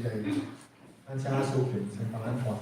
系，咱請蘇平先幫咱看一下。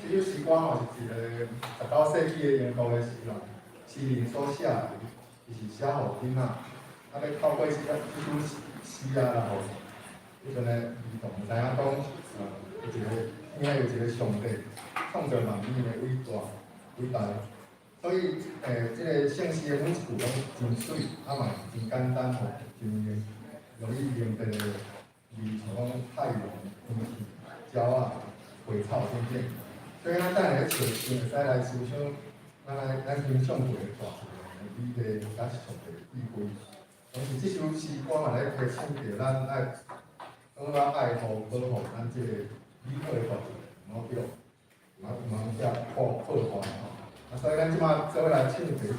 這首詩歌吼是一個19世紀的英國的詩人，詩人所寫的，伊是寫予囡仔，啊，欲透過這首詩啊，啦吼，彼陣的兒童知影講，有一個，應該有一個上帝創造萬物的偉大偉大，所以，這個聖詩的每一句攏真媠，啊嘛真簡單吼，真容易明白的字，像講太陽、天氣、鳥仔、花草等等。所以咱等下咧唱時陣，會使來思想，咱來咱欣賞過的大自然的美麗，佮上帝的智慧。同時，這首詩歌嘛咧提醒著咱愛，講咱愛護保護咱這個美好的大自然，毋好叫，毋通叫破壞吼。啊，所以咱這擺做伙來唱第一節。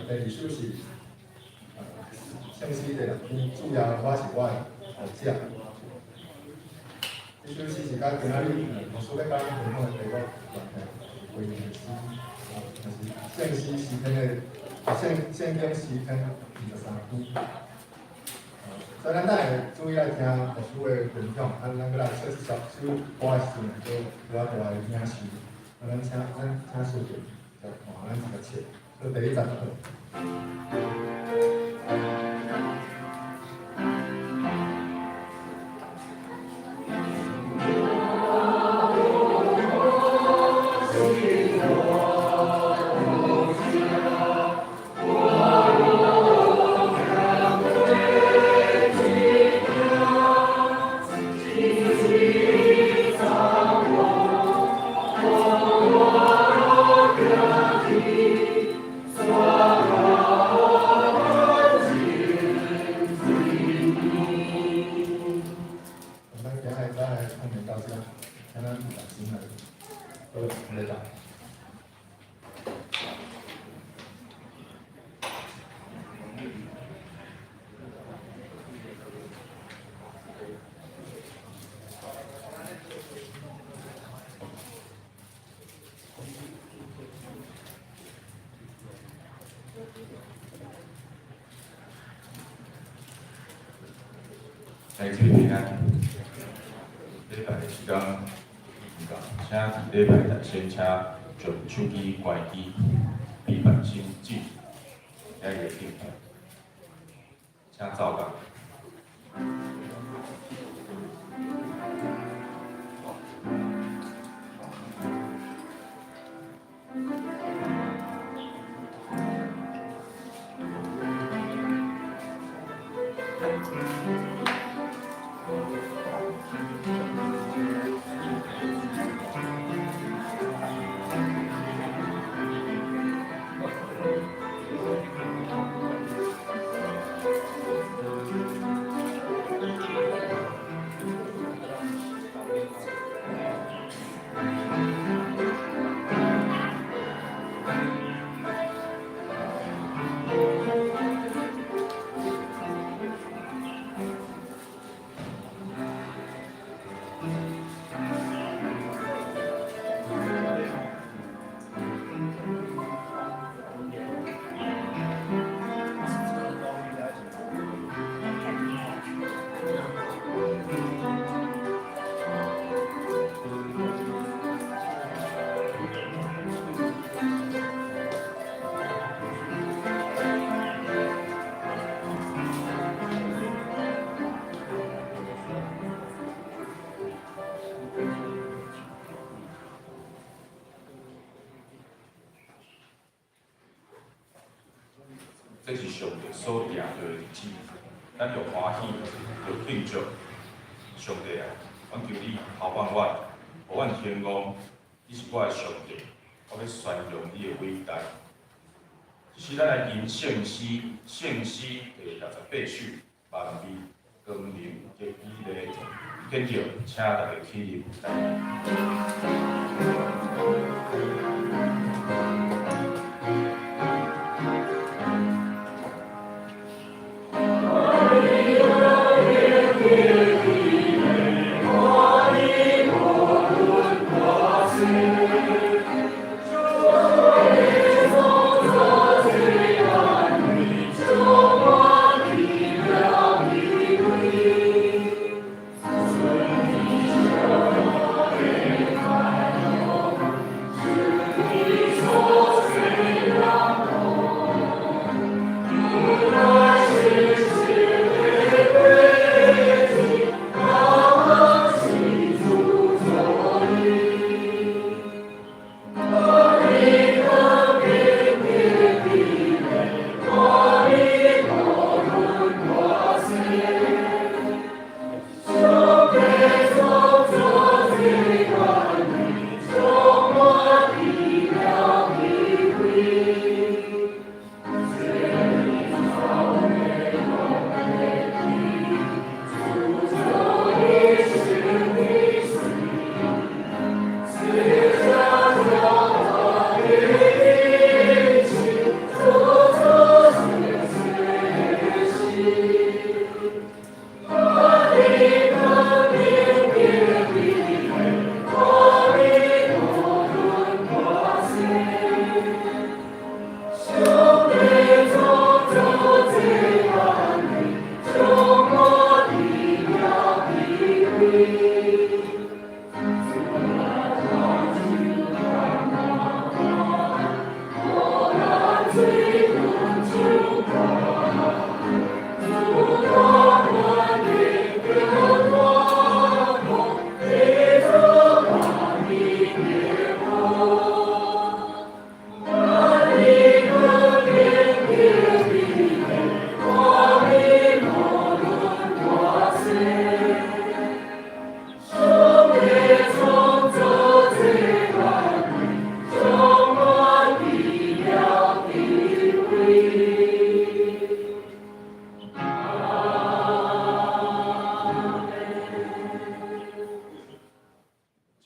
第二首是聖詩第六篇，主耶，我是我的牧者。這首詩是佮今仔日牧師欲佮咱分享的題目有關係，回應的詩，就是聖詩詩篇的聖聖經詩篇23篇。所以咱等下注意來聽牧師的分享，啊，咱閣來唱這首歌的時陣，閣有較大的領受。啊，咱請師弟來看咱一個冊，做第一節課。咱今日咱來訓練到這，請咱來先來，好，禮拜。來主平安。禮拜的時間，請佇禮拜日先請將手機關機，平板先進，遐個鏡頭，請走吧。這是上帝所定的日子，咱著歡喜，著慶祝。上帝啊，阮求你頭放阮，予阮興旺，你是我的上帝，我欲宣揚你的偉大。這是咱來吟聖詩，聖詩第68首，萬美光榮及美麗，天主，請大家起立。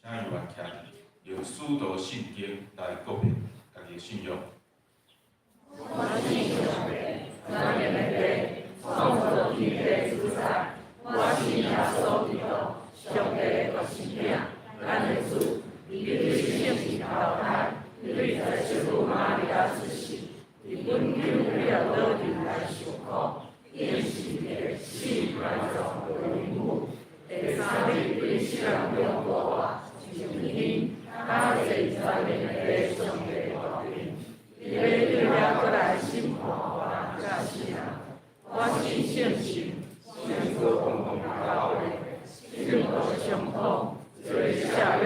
請猶原徛佇，用使徒信經來告白家己的信仰。我信上帝，萬能的父，創造天地主宰。我信耶穌基督，上帝的獨生囝，咱的主，伊對聖神投胎，對在聖母瑪利亞出世，佇本丟彼拉多面來受苦，釘十字架，死埋葬落陰府，第三日對死人中復活，上天，倚坐全能的上帝大邊，伊欲轉來閣來審判活人佮死人。我信聖神，聖所公共教會，聖徒相通，罪赦免，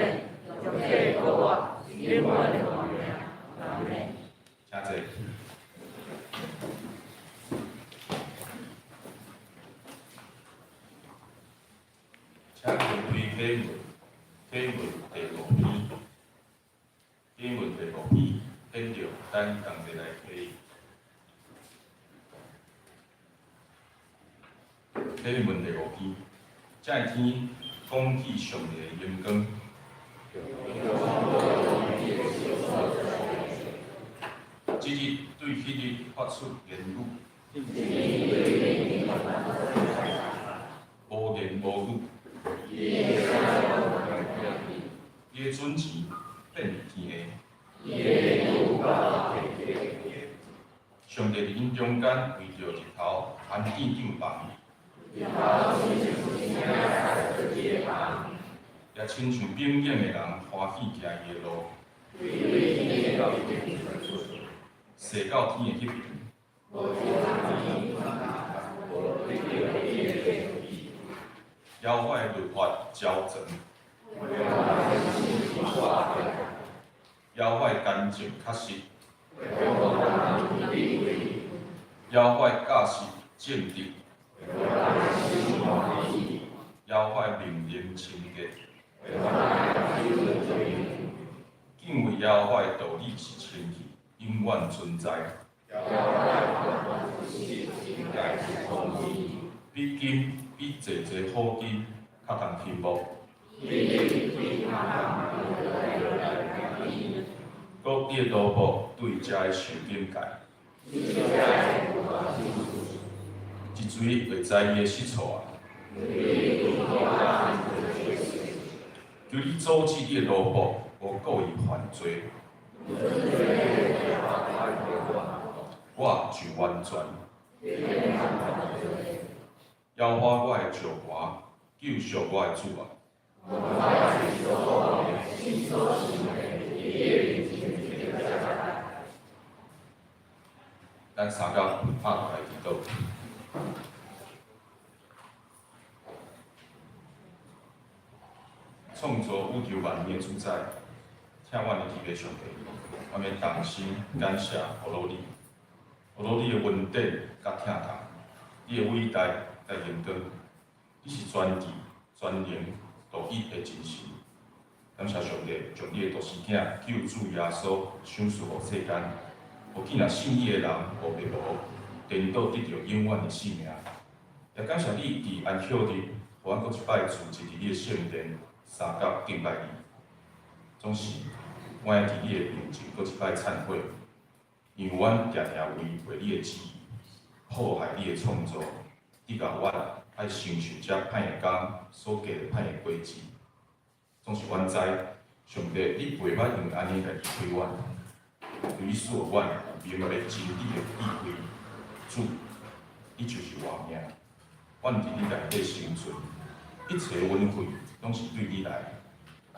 肉體復活，永遠的活命。阿們。請坐。請開啟文，啟文第五篇，啟文第五篇，天主，咱同齊來啟。啟文第五篇，這天講起上帝的榮光，這日對彼日發出言語，無言無語。伊的準繩變佇天下，上帝佇𪜶中間圍著日頭安建帳篷，也親像秉劍的人歡喜行伊的路，踅到天的彼邊。耶和華的律法昭全，耶和華的干淨確實，伊耶和華教示正直，耶和華命令清潔。敬畏耶和華的道理是清氣，永遠存在。比金比濟濟好金較通傾慕。閣你的奴僕對遮會受警戒，一錘會知伊的失錯啊！求你阻止你的奴僕，無故意犯罪。我就完全。耶和華我的石磐，救贖我的主啊！咱三甲拍落來祈禱。創造宇宙萬物的主宰，聽阮的祈禱上帝，阮欲同心感謝呼嚕你，呼嚕你的恩典佮疼痛，你的偉大佮榮光，你是全智全能獨一的真神。感謝上帝，將你的獨生囝救主耶穌賞賜予世間，予見若信伊的人無白無顛倒得著永遠的性命。也感謝你佇安息日，予阮閣一擺聚集佇你的聖殿，相佮敬拜你。總是，阮愛佇你的面前閣一擺懺悔，因為阮定定違背你的旨意，破壞你的創造，你共阮愛承受這歹的工所結的歹的果子。總是阮知，上帝，你袂捌因為按呢來離開阮，求你賜予阮有明白真理的智慧。主，你就是活命，阮佇你內底生存，一切恩惠攏是對你來。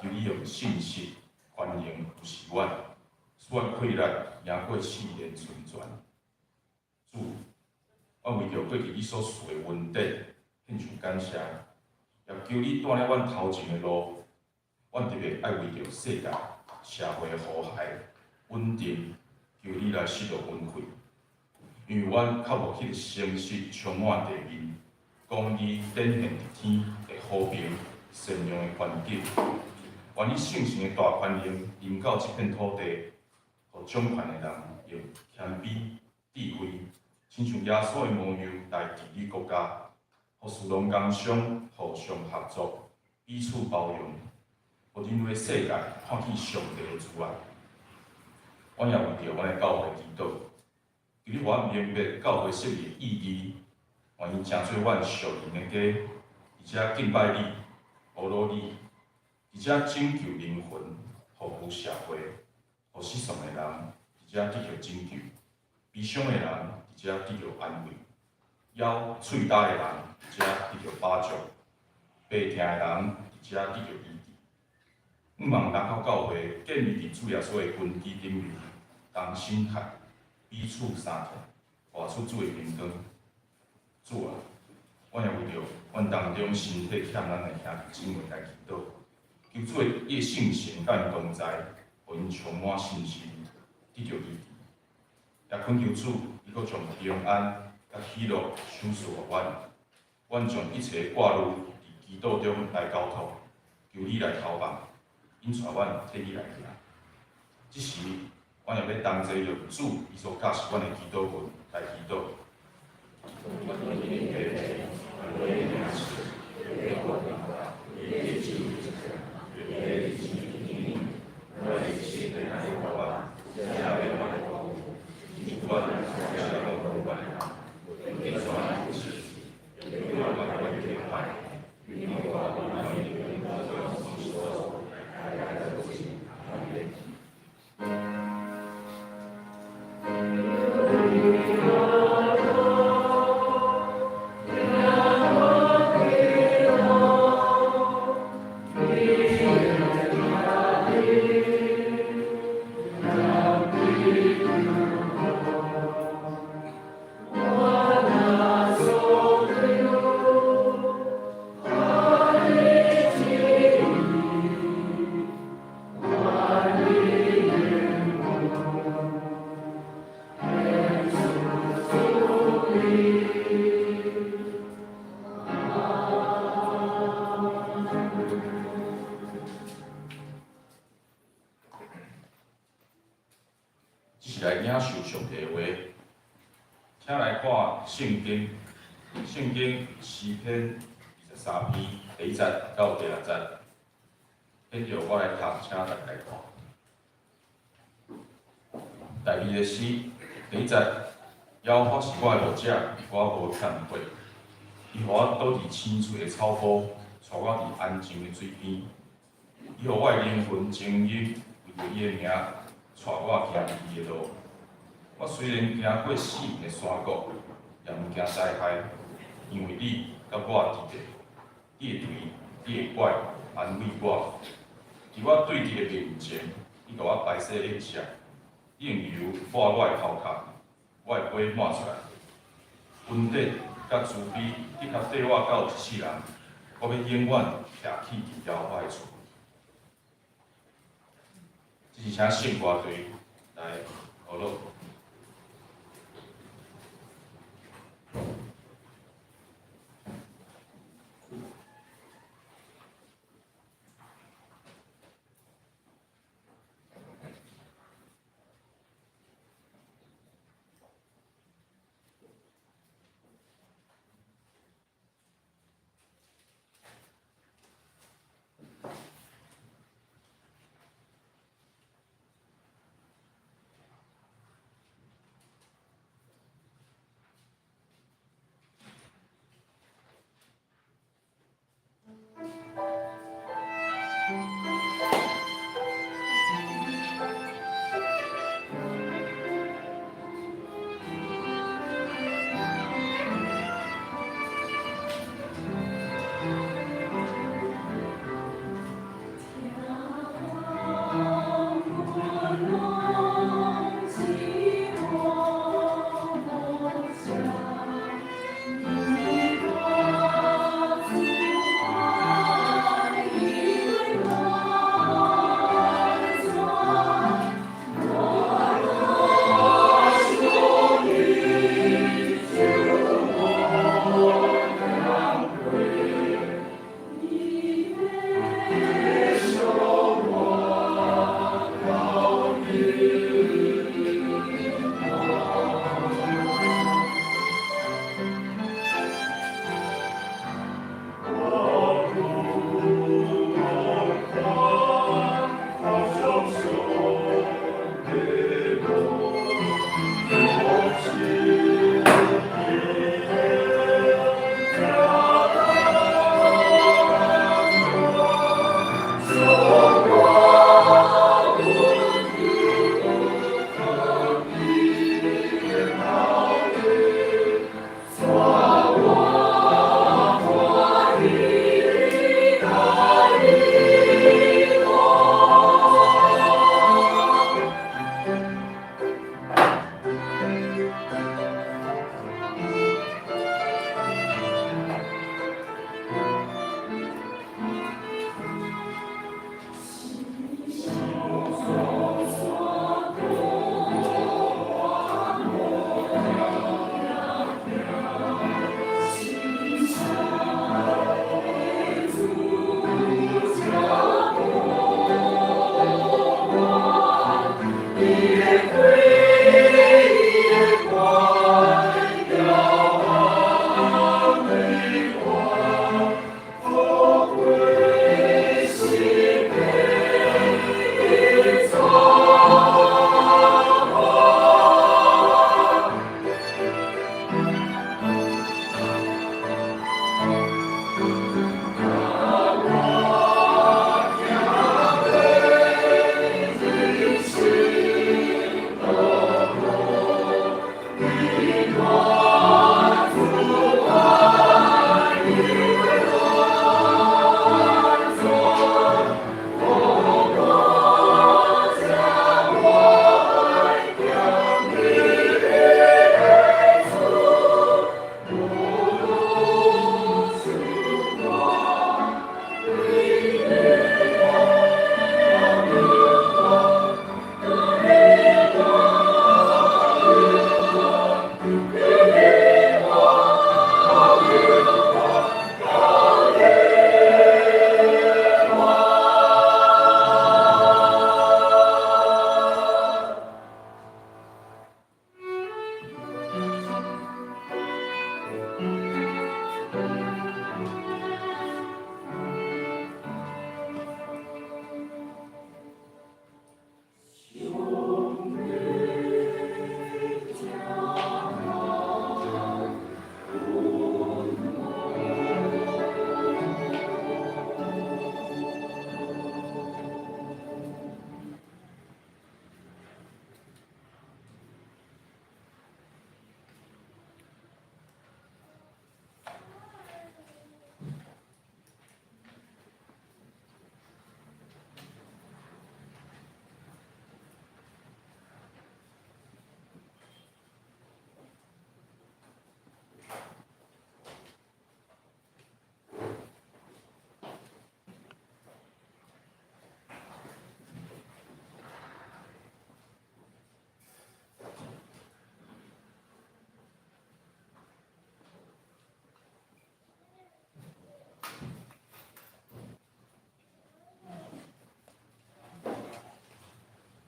求你用信實、寬容扶持阮，使阮氣力贏過試煉存全。主，阮為著過去你所賜的恩典，獻上感謝，也求你帶領阮頭前的路。阮特別愛為著世界、社會的和諧、穩定，求你來賜予恩惠。因為阮較無彼個誠實充滿地面，公義展現佇天的和平、善良的環境。願你聖神的大權能臨到這片土地，予掌權的人用謙卑、智慧，親像耶穌的模樣來治理國家，予士農工商互相合作，彼此包容。予人類世界看見上帝的慈愛，阮也為著阮的教會祈禱，求你予阮明白教會設立的意義，願伊成做阮屬靈的家，佇遮敬拜你、呼嚕你，佇遮拯救靈魂、服務社會，予失喪的人佇遮得著拯救，悲傷的人佇遮得著安慰，枵喙焦的人佇遮得著飽足，病疼的人佇遮得著醫治。向望林口教會建立佇主耶穌的根基頂面，同心合意，彼此相疼，活出主的榮光。主啊，阮也為著阮當中身體欠咱的兄弟姊妹來祈禱，求主的伊的聖神佮𪜶同在，予𪜶充滿信心，得著醫治。也懇求主，伊閣將平安佮喜樂賞賜予阮。阮將一切掛慮佇祈禱中來交託，求你來頭放。引帶阮替你來行。這時，阮也欲同齊用主伊所教示阮的祈禱文來祈禱。是來領受上帝的話。請來看聖經，聖經詩篇23篇第一節到第六節。現在我來讀，請大家來看。大衛的詩，第一節：耶和華是我的牧者，我無欠缺。伊予我倒佇青翠的草坡，帶我佇安靜的水邊。伊予我的靈魂清飲，為著伊的名，帶我行義的路。我雖然行過死蔭的山谷，也毋驚災害，因為你佮我佇咧，你的杖，你的拐安慰我。佇我對敵的面前，你共我擺設宴席，你用油抹我的頭殼，我的杯滿出來。恩典佮慈悲，的確綴我到一世人，我欲永遠徛起佇耶和華的厝。這是請聖歌隊來學樂。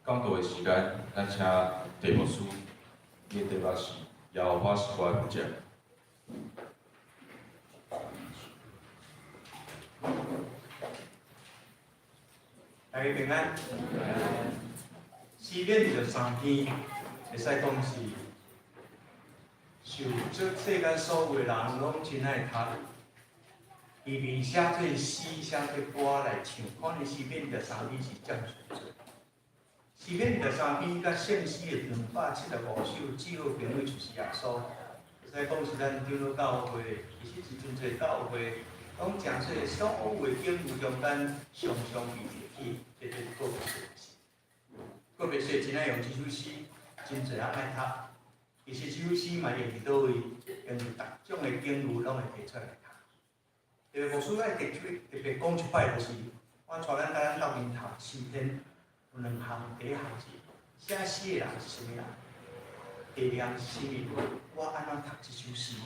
講道的時間，咱請鄭牧師，伊的題目是耶和華是我的牧者。大家平安。詩篇23篇，會使講是受這世間所有的人攏真愛讀。伊邊寫做詩、寫做歌來唱，可能詩篇二十三篇是占上濟。詩篇二十三篇佮聖詩的275首，至好朋友就是耶穌。會使講是咱長老教會，其實是真濟教會，攏誠濟所有的經文中間，常常被提起這個告別式。告別式真愛用這首詩，真濟人愛讀。其實這首詩嘛用佇佗位，用佇逐種的經文攏會提出來讀。特別牧師愛特別特別講一擺，就是我帶咱佮咱鬥陣讀詩篇，有兩項，第一項是寫詩的人是啥物人，第二項是啥物？我按怎讀這首詩？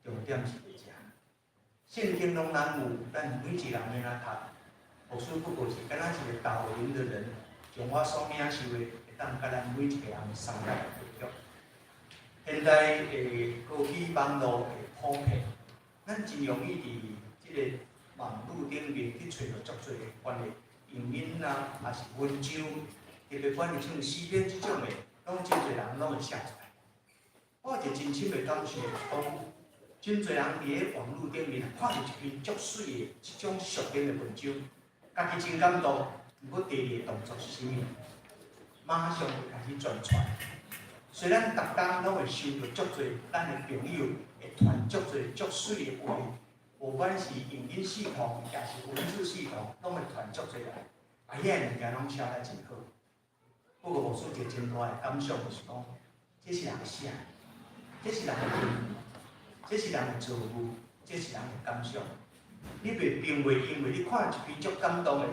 重點是佇遮。聖經攏咱有，咱每一個人欲按怎讀？牧師不過是敢若一個導引的人，將我所領受的，會當佮咱每一個人相來分享。現代的科技網路的普遍，咱真容易佇這個網路頂面去揣著足濟關的影音啊，抑是文章，特別關於像詩篇這種的，攏真濟人攏會寫出來。我有一個真深的感受，講真濟人佇咧網路頂面看著一篇足媠的這種屬靈的文章，家己真感動。毋過第二個動作是啥物？馬上就開始轉傳。雖然逐工攏會收著足濟咱的朋友會傳足濟足媠的話，無管是影音系統，抑是文字系統，攏會傳足濟來。啊，遐个物件攏寫得真好。不過牧師一個真大的感想就是講，這是人寫，這是人的經驗，這是人的遭遇，這是人的感想。你袂並袂因為你看一篇足感動的，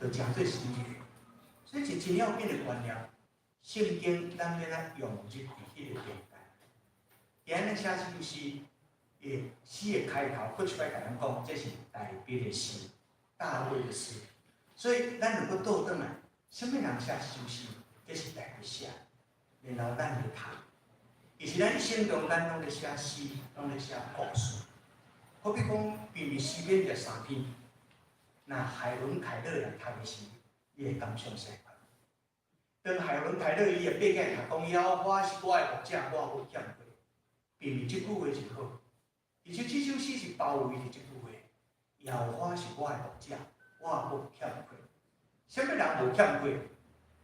就成做詩。所以是真要緊的觀念。聖經咱欲按怎融入佇彼個中間。今日寫這首詩，伊詩的開頭，閣一擺共咱講，這是大衛的詩，大衛的詩。所以咱如果倒轉來，啥物人寫這首詩？這是大衛寫，然後咱來讀。其實咱一生中間攏咧寫詩，攏咧寫故事。好比講，比如詩篇23篇，若海倫凱勒來讀的時，伊會感想啥款？當海倫凱勒伊會爬起來讀講，耶和華是我的牧者，我無欠缺。比如這句話就好。其實這首詩是包圍佇這句話，耶和華是我的牧者，我無欠缺。啥物人無欠缺？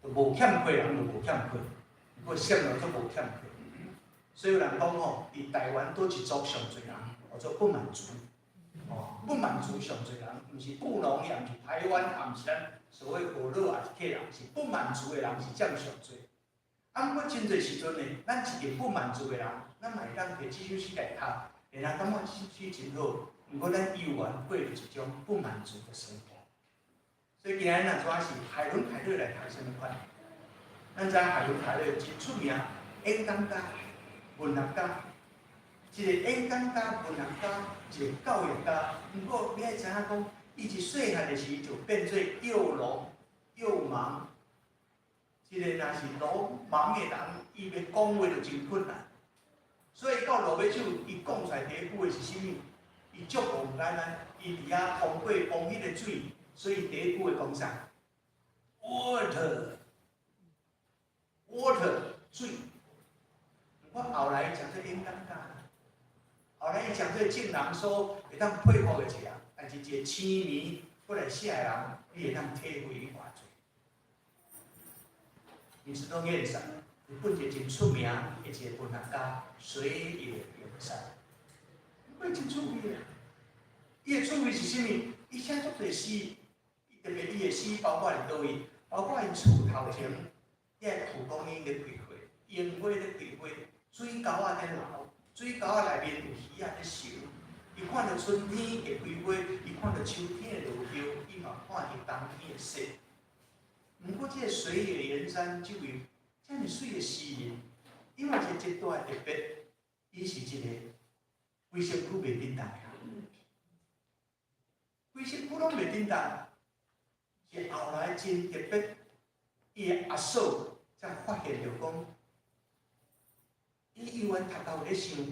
就無欠缺人就無欠缺，毋過啥物都無欠缺。所以有人講吼，佇台灣佗一族上濟人，叫做不滿足。哦，不滿足上濟人，毋是富農，也毋是台灣，也毋是咱所謂河洛，也是客人，是不滿足的人是佔上濟。啊，毋過真濟時陣呢，咱一個不滿足的人，咱嘛會當摕這首詩來讀，會當感覺這首詩真好。毋過咱猶原過著一種不滿足的生活。所以今日若主要是海倫凱勒來讀啥物款？咱知海倫凱勒真出名，演講家、文學家，一個演講家、文學家，一個教育家。毋過你愛知影講，伊一細漢的時就變做又聾又盲。這個若是聾盲的人，伊欲講話就真困難。所以到落尾手，伊講出來第一句話是啥物？伊足無毋簡單，伊佇遐通過泵彼個水，所以第一句話講啥？Water，water，水。毋過後來伊成做演講家，後來伊成做眾人所會當佩服的一個人，但是一個痴迷過來寫的人，你會當體會伊偌濟。你知道燕山，日本一個真出名的一個文學家，水野榮山，伊真出名。伊的趣味是啥物？伊寫足濟詩，特別伊的詩包括佇佗位？包括𪜶厝頭前，遐蒲公英咧開花，櫻花咧開花，水溝仔咧流，水溝仔內面有魚仔咧游。伊看著春天會開花，伊看著秋天會落葉，伊嘛看著冬天會雪。毋過，這個水野榮山這位遮爾媠的詩人，伊嘛是一個真大的特別，伊是一個規身軀袂振動的人，規身軀攏袂振動，是後來真特別。伊的阿嫂才發現著講，伊猶原讀到咧想，猶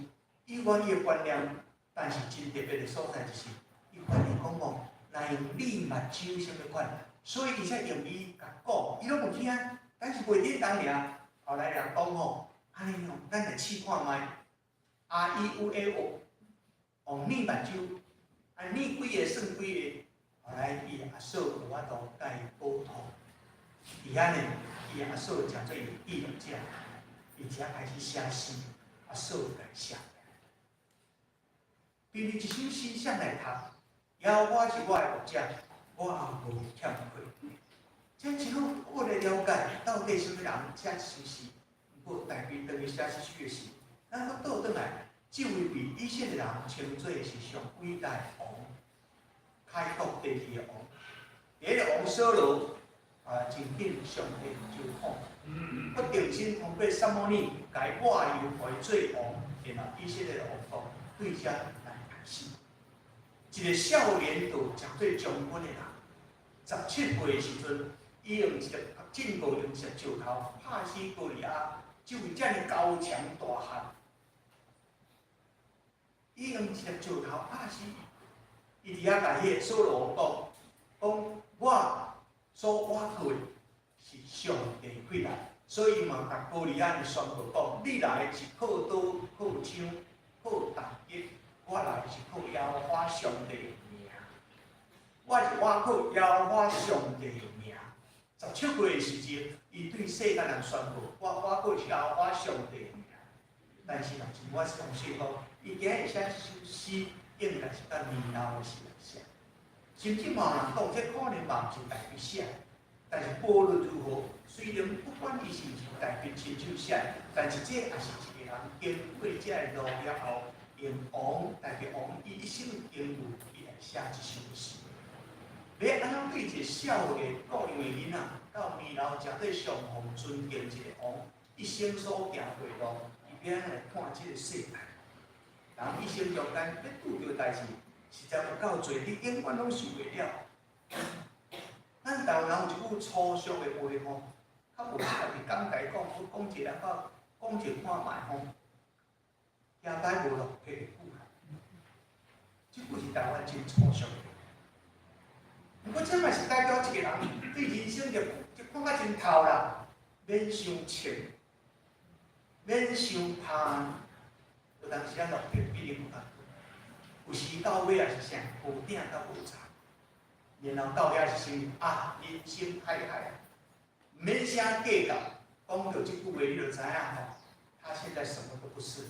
原伊的觀念，但是真特別的所在就是，伊發現講哦，若用乳目睭啥物款，所以伊才用伊共講，伊攏無聽，但是袂叮當爾，後來人講吼，按呢哦，咱來試看覓，A I U E O，用乳目睭，啊乳幾个算幾个，後來伊阿嫂有法度共伊溝通，佇遐呢，伊阿嫂誠做伊記錄者，伊才開始寫詩，阿嫂共伊寫。比如一首詩誰來讀，耶和華是我的牧者，我也無欠缺。這真好，我來了解到底啥物人寫這首詩。毋過，大衛當伊寫這首的時，咱閣倒轉來，這位被以色列人稱做是上偉大的王，開國第二個王。第一個王掃羅啊，真緊上帝就統，閣重新通過撒母耳共伊抹油，予伊做王，然後以色列的王國對遮來開始。一個少年就成做將軍的人，17歲的時陣，伊用一個進步用一粒石頭拍死歌利亞，這位遮爾高強大漢，伊用一粒石頭拍死伊。伊佇遐共彼個掃羅王講，講我所倚靠的是上帝起來，所以嘛，共歌利亞伊宣告講，你來是靠刀、靠槍、靠重擊，我來是靠耶和華上帝的名。我是倚靠耶和華上帝的名。17歲的時陣，伊對世間人宣告，我倚靠是耶和華上帝的名。但是若是我相信講，伊今日寫這首詩，應該是較年老的時陣寫。甚至嘛有人講，這可能嘛毋是大衛寫，但是無論如何，雖然不管伊是毋是大衛親手寫，但是這也是一個人經過這個路了後，用王大衛王伊一生經歷，伊來寫這首詩。欲按怎對一個少年顧樣的囡仔，到年老誠做上奉尊敬一個王，一生所行過的路，伊欲按怎來看這個世界？人一生中間欲拄著代誌，實在有夠濟，你永遠攏受袂了。咱台灣人有一句粗俗的話吼，較無適合佇講台講，我講一下講，講一看覓吼，行歹無落魄的久啦。這句是台灣真粗俗的。毋過這嘛是代表一個人對人生就就看甲真透啦，免傷情，免傷貪，有當時仔落魄比你較有時到尾也是啥，無鼎佮無柴，然後到遐是啥物啊？人生海海啊，毋免啥計較，講著這句話你就知影吼，他現在什麼都不是，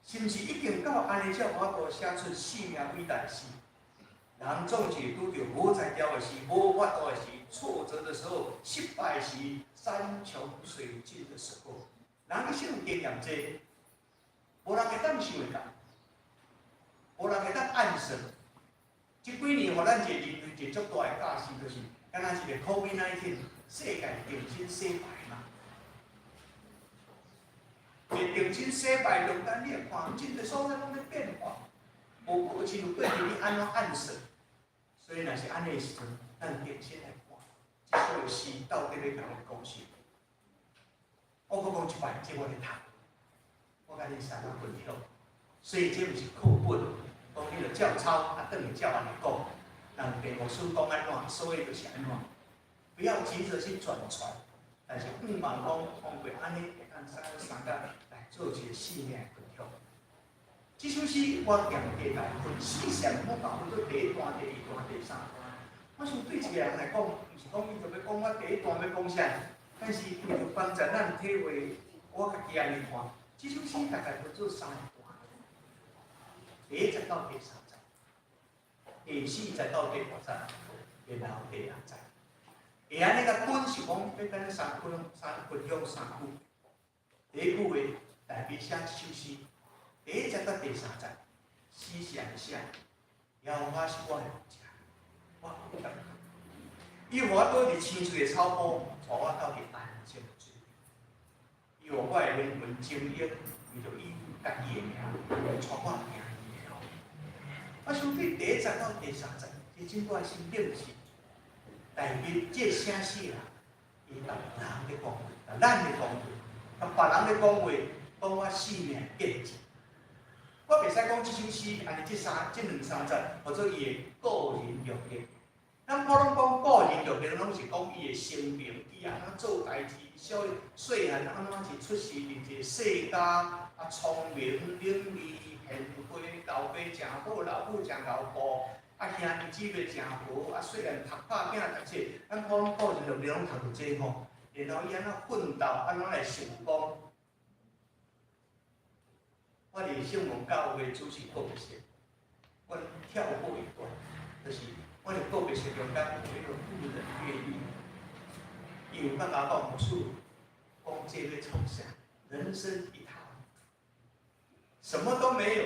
是毋是已經到按呢才有法度寫出生命偉大詩？人總是拄著無才調的時，無法度的時，挫折的時候，失敗時，山窮水盡的時候，人一生有經驗濟，無人會當想會到，無人會當暗算。這幾年，予咱一個人類一個足大的教訓，就是敢若一個 COVID-19，世界重新洗牌嘛。在重新洗牌中間，你會看，真濟所在攏咧變化，無過親像過去你按怎按算。所以若是按呢時陣，咱重新來看，這首的詩到底欲共咱講啥？我閣講一擺，這我咧讀，我共恁三仔分享。所以這毋是課本，講你著照抄，啊，轉去照按呢講。人爸牧師講按怎，所以就是按怎。不要急着去轉傳，但是向望講通過按呢，會當三個三個來做一個生命的分享。這首詩我行過來分四項，我共分做第一段、第二段、第三段。我想對一個人來講，毋是講伊就欲講我第一段欲講啥，但是為著幫助咱體會，我家己按呢看，這首詩大概分做三段。第一節到第三節，第四節到第五節，然後第六節。會按呢共分是講，欲按呢三分三分享三句。第一句話，大衛寫這首詩。第一節到第三節，詩是按呢寫：耶和華是我的牧者，我無欠缺。伊予我倒佇青翠的草坡，帶我到佇安靜的水邊。伊予我的靈魂晶瑩，為著伊家己的名，帶我行伊的路。我想對第一節到第三節，這真大的心境是，大衛這寫詩人，伊伊共人咧講話，共咱咧講話，共別人咧講話，講我生命見證。我袂使講這首詩，按呢這兩三節，號做伊的個人閱歷。咱普通講個人閱歷，攏是講伊的生平，伊按怎做代誌，小細漢按怎是出世佇一個世家，啊聰明伶俐，賢惠，老爸誠好，老母誠𠢕顧，啊兄弟姊妹誠好，啊細漢讀拍囝讀冊，咱普通個人閱歷攏讀著這吼。然後伊按怎奮鬥，按怎來成功。我佇聖文教會主持告別式，阮跳過一段，就是阮佇告別式中間有彼個婦人閱歷，伊有感覺講牧師講這欲創啥？人生一趟，什麼都沒有。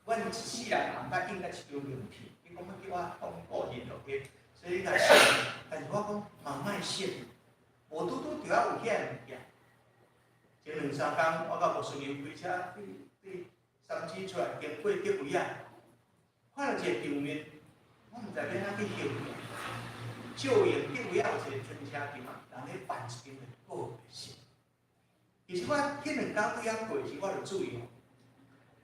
阮一世人毋捌印過一張名片，你講欲叫我講個人落去，所以你若信，但是我講嘛莫信，無拄拄著愛有遐物件。前兩三工，我佮牧師娘開車對三芝出來，經過竹圍仔，看著一個場面，我毋知欲按怎去形容。照應竹圍仔有一個停車場啊，人咧辦一間的告別式。其實我彼兩工對遐過時，我就注意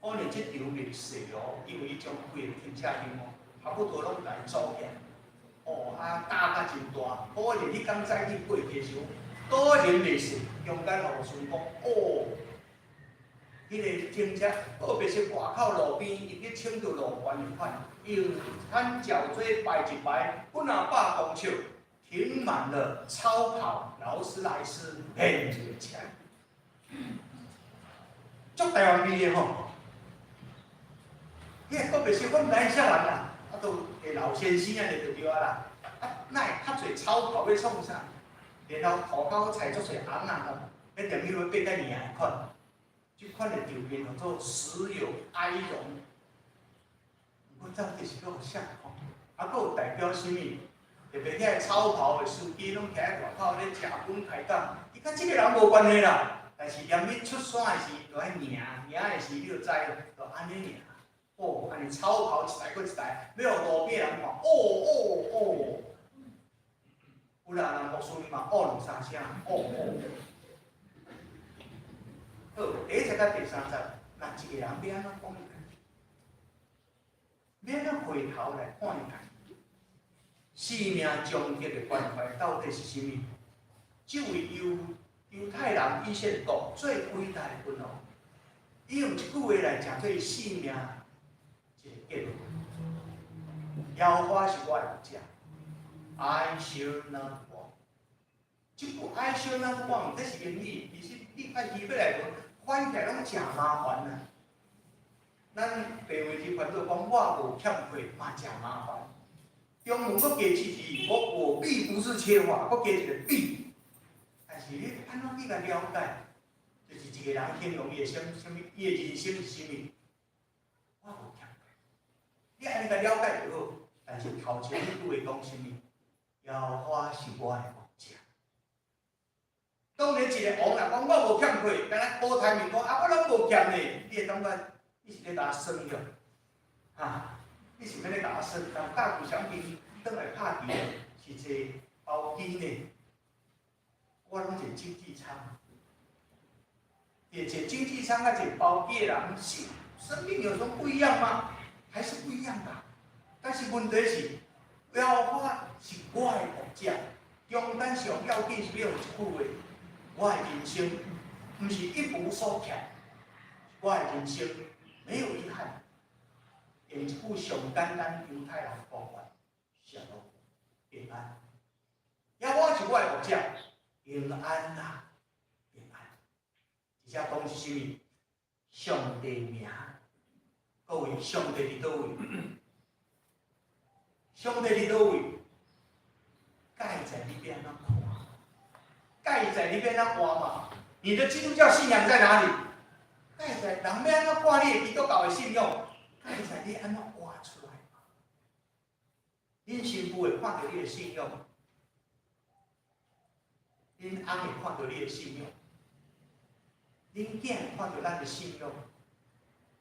哦，可能這場面細哦，因為伊將規個停車場哦，差不多攏來組起來，哦啊搭甲真大。果然彼工早起過去的時候，果然袂細，中間予孫講哦，彼個停車告別式外口路邊，伊去穿著路環的款，用牽腳椎擺一排，幾若百公尺，停滿了超跑、勞斯萊斯、連一個車，足台灣味的吼。彼個告別式，我毋知影啥人啦，啊，都個老先生按呢就對啊啦。啊，哪會較濟超跑欲創啥？然後塗跤採足濟紅啊，彼電影欲爬甲爾的款，這款的場面叫做死有哀榮。毋過到底是閣予啥看？啊，閣有代表啥物？特別遐個超跑的司機攏徛佇外口咧食煙開講，伊佮這個人無關係啦。但是連伊出山的時，就愛贏，贏的時你就知，就按呢贏。哦，按呢超跑一台閣一台，欲予路邊人看，哦哦哦。有人人牧師嘛，哦兩三聲，哦哦。好，第一節佮第三節，若一個人欲按怎講伊家己？欲按怎回頭來看伊家己？生命終極的關懷到底是啥物？這位猶太人以色列國最偉大的君王，伊用一句話來成做生命一個結論。耶和華是我的牧者，I shall not want。這句 I shall not want，這是英語，其實你按希伯來文翻起來攏誠麻煩啊。咱白話字翻做講我無欠缺，嘛誠麻煩。中文閣加一字，我必不是缺乏，閣加一個必。但是你按怎去共了解？就是一個人形容伊的啥啥物，伊的人生是啥物？我無欠缺。你按呢共了解就好。但是頭前彼句話講啥物？耶和華是我的牧者。當然一個王若講我無欠缺，敢若郭台銘講啊，我攏無欠的，你會感覺你是咧共我耍著？哈？你是欲咧共我耍？人教舊相片轉來拍球是坐包機呢？我攏坐經濟艙，坐經濟艙佮坐包機的人，是生命有什麼不一樣嗎？還是不一樣的。但是問題是，耶和華是我的牧者，中間上要緊是欲用一句話，我的人生毋是一無所欠，我的人生沒有遺憾。用一句上簡單猶太人講法，沙龍平安。耶和華是我的牧者，平安啊，平安。而且講是啥物？上帝名，各位，上帝佇佗位？上帝佇佗位？蓋在你欲按怎看？蓋在你欲按怎活嘛？你的基督教信仰在哪裡？蓋在人欲按怎看你的基督教的信仰？蓋在你按怎活出來嘛？恁新婦會看著你的信仰，恁翁會看著你的信仰，恁囝會看著咱的信仰。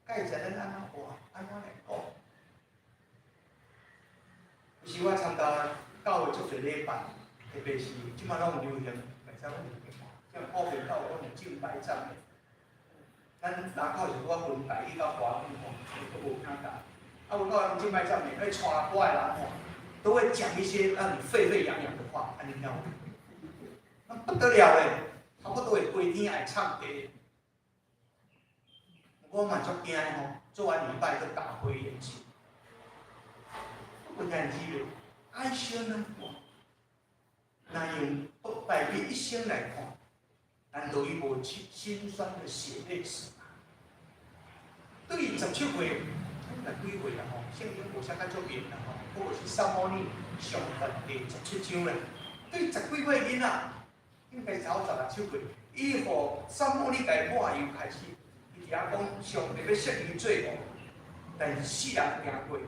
蓋在咱按怎活，按怎來講？有時我參加教會足濟禮拜，特別是這馬攏有流行，袂使講流行，這普遍到攏有敬拜讚美。咱人口是拄仔分台語佮華語吼，都無聽共。啊，有到敬拜讚美，彼帶歌的人吼，都會講一些讓你沸沸揚揚的話，按呢聽無？那不得了嘞，差不多會規天愛唱歌。我嘛足驚的吼，做完禮拜閣大開眼界。我聽字咧，愛心難看，若用大衛一生來看，難道伊無心酸的血淚史嗎？對於17歲，若幾歲啦吼？聖經無寫甲足明啦吼，不過是撒母耳上傳第17章啦。對十幾歲囡仔，應該差不多16、7歲，伊予撒母耳共抹油開始，伊佇遐講上帝欲設伊做王，但是世人驚過，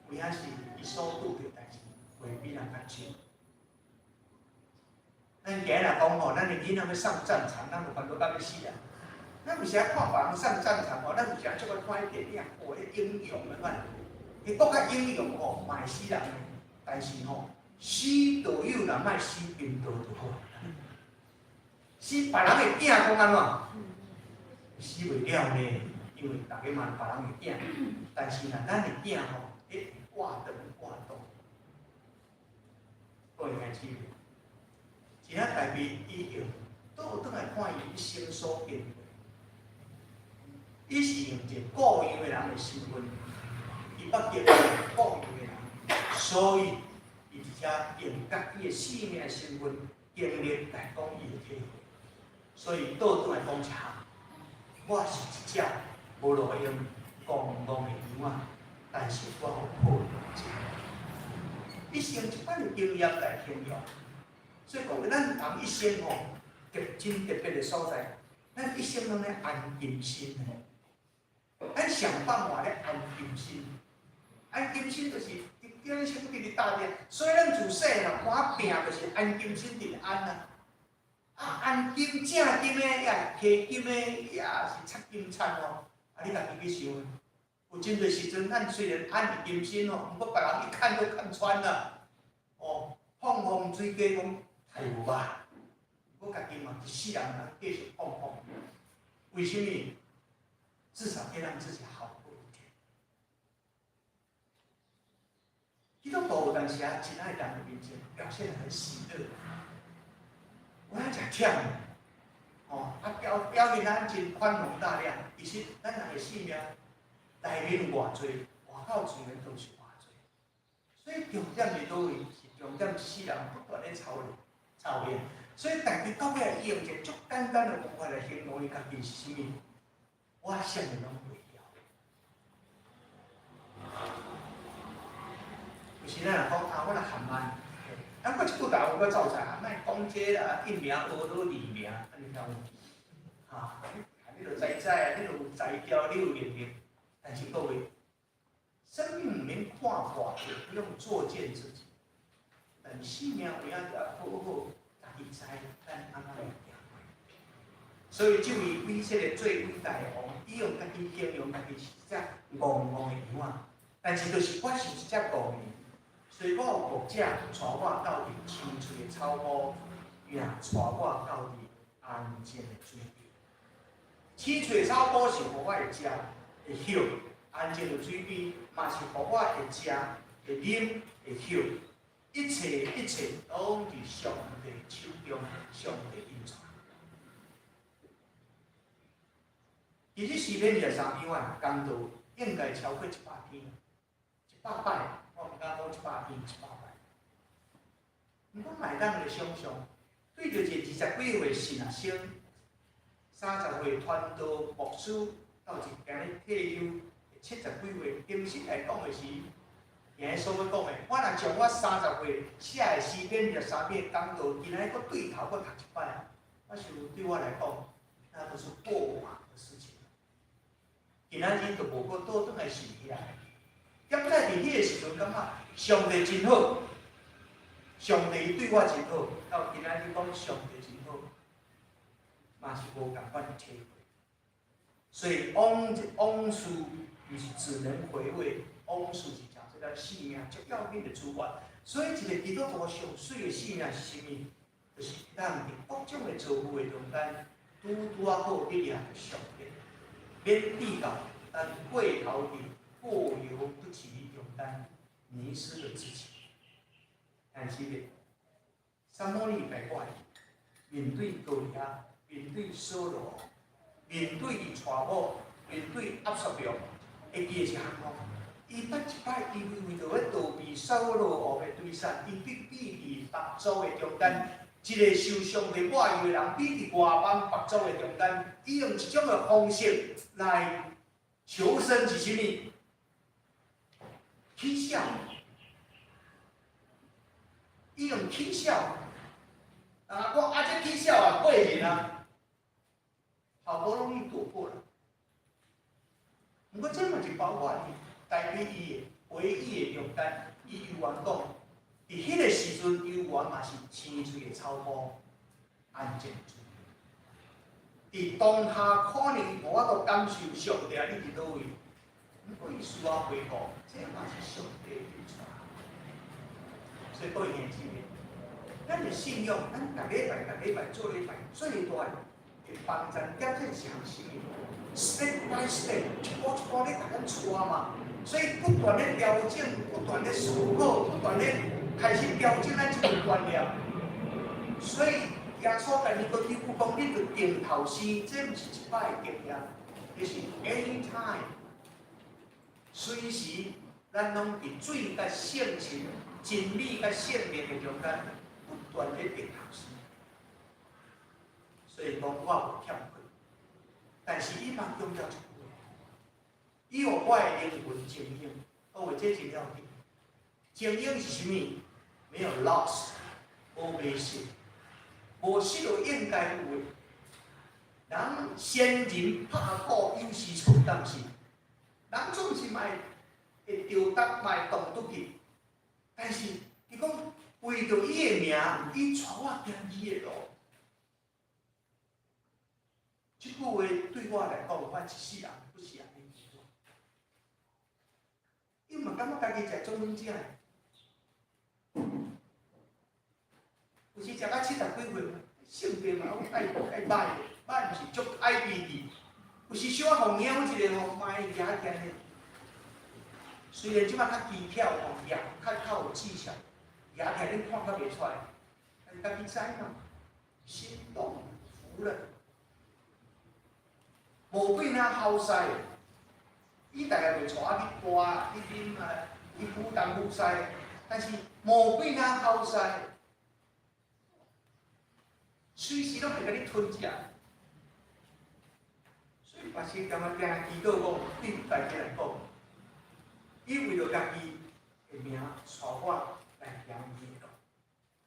有影是伊所拄著代誌袂比人較少。咱今日若講吼，咱的囡仔欲上戰場，咱就煩惱到欲死啊！咱有時愛看別人上戰場吼，咱有時愛足愛看彼電影，哦，彼英雄的款，伊閣較英雄吼，嘛會死人的，但是吼，死道友若莫死貧道就好。死別人的囝講按怎？死袂了呢，因為逐家嘛別人的囝，但是若咱的囝吼，彼活長活大，各位兄姊妹，真正大衛伊用倒轉來看伊一生所經過，伊是用一個顧羊的人的身份，伊捌經過顧羊的人，所以伊佇遮用家己的生命的身份經歷來講伊的體會，所以倒轉來講一項，我是一隻無路用戇戇的羊仔，但是我有好牧者。一生這擺的經驗來形容，所以講咱人一生吼，特真特別的所在，咱一生攏咧安金心的，咱想辦法咧安金心，安金心就是伫心佇咧搭咧，所以咱自細漢看拼就是安金心佇咧安啊，啊安金正金的，也是金的，也是插金插吼，啊你家己去想，有真濟時陣，咱雖然安佇金心吼，毋過別人一看就看穿啦，哦，放風水雞講太無吧，我家己嘛一世人通繼續放風，為什麼？至少可以讓自己好過一點。基督徒有當時啊，真愛人的面前表現得很喜樂，我遐誠忝，哦，啊表現咱真寬容大量，其實咱人的性命內面有偌濟，外口自然都是偌濟。所以重點佇佗位？是重點，世人不斷咧操練、操練。所以大家到尾伊用一個足簡單的方法來形容伊家己是啥物？我啥物攏袂曉。有時咱若講啊，我若含慢，咱閣一句台語閣走出來，莫講這啦，一名學到二名，按呢聽無？哈，你著知知啊，你著有才調，你有能力。但是各位，生命毋免看破，也不用作踐自己。但生命有影就愛好好，家己知咱按怎來行。所以這位以色列最偉大的王，伊用家己形容家己是一隻戇戇的羊仔，但是就是我是一隻戇羊，所以我有牧者帶我到佇青翠的草坡，也帶我到佇安靜的水邊。青翠的草坡是予我會食會歇，安靜的水邊嘛是予我會食會啉會歇。一切一切攏佇上帝手中，上帝引帶。其實詩篇23篇我講道應該超過100篇，100擺，我毋敢講100篇，100擺。毋過嘛會當來想像，對著一個20幾歲神學生，30歲傳道牧師，到一今日退休70幾歲，平時來講的是，今日所欲講的，我若將我30歲寫的詩篇23篇講道，今日閣對頭閣讀一擺，我想對我來講，那都是過往的事情。今仔日就無閣倒轉來想起來。踮在佇彼個時陣，感覺上帝真好，上帝對我真好。到今仔日講上帝真好，嘛是無仝款的體會。所以往事毋是只能回味，往事是誠濟咱生命最要緊的資源。所以一个基督徒上媠的生命是啥物？就是咱伫各種的遭遇的中間，拄拄仔好去掠著上帝，免至到咱過頭佇過猶不及中間迷失了自己。但是咧，撒母耳白話面對歌利亞，面對掃羅，面對伊娶某，面對押沙龍，會記的是啥物？伊捌一擺，伊為著欲逃避掃羅王的追殺，伊必避佇北族的中間，一個受上帝抹油的人，避佇外邦北族的中間，伊用一種的方式來求生是啥物？起痟，伊用起痟，啊，講啊，這起痟啊，過癮啊，好不容易躲過了。毋過這嘛是包括伊代表伊的回憶的中間，伊猶原講，佇彼個時陣，猶原嘛是青翠的草坡，安靜住。佇當下可能無法度感受上帝啊，你佇佗位？毋過伊事後回顧，這嘛是上帝的帶。所以各位兄姊妹，咱的信仰，咱逐禮拜、逐禮拜做禮拜，最大的幫助點這是啥物？Step by step，一步一步咧共咱帶嘛。所以不斷咧調整，不斷咧思考，不斷咧開始調整咱這個觀念。所以耶穌共你講，你有講你著定頭生，這毋是一擺的經驗，就是 anytime，隨時咱攏佇水佮聖神、真理佮聖靈的中間，不斷咧定頭生。所以講我無欠缺，但是伊嘛強調一句話：伊予我的靈魂晶瑩，各位這真要緊。晶瑩是啥物？沒有 lost，無迷失，無失落應該有的。人先人拍鼓有時錯，但是人總是嘛會著得，嘛會動拄去。但是伊講為著伊的名，伊帶我行伊的路。這句話對我來講，我一世人不是按呢記住。伊嘛感覺家己食足軟食的，有時食到70幾歲，性格嘛攏愛愛歹的，歹毋是足愛脾氣。有時小可予貓一下吼，嘛會舉起來。雖然這擺較技巧吼，舉較有技巧，舉起來恁看較袂出來，但是家己知嘛，心動服了。無幾若好勢，伊大概袂帶我去大去啉啊，去赴東赴西，但是無幾若好勢，隨時攏會共你吞食。所以，別時感覺定祈禱講，對大家來講，伊為著家己的名帶我來行伊的路，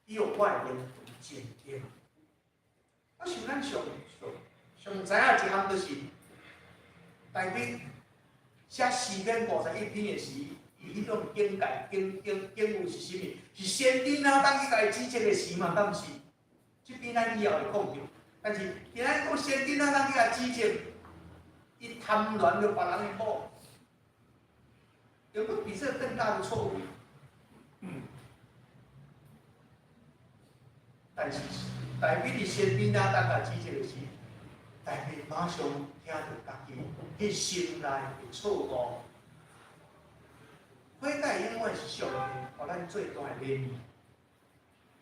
伊予我的靈魂堅定。我想咱上上上知影一項就是，大衛寫詩篇51篇的時，伊彼種境界、境境境遇是啥物？是先知哪當去共伊指責的時嘛？敢毋是？這邊咱以後會講著。但是今仔講先知哪當去共指責，伊貪戀著別人的某，有沒有比這更大的錯誤？但是大衛佇先知哪當共指責的時，大衛馬上聽著家己彼心內的錯誤，悔改永遠是上帝予咱最大的禮物。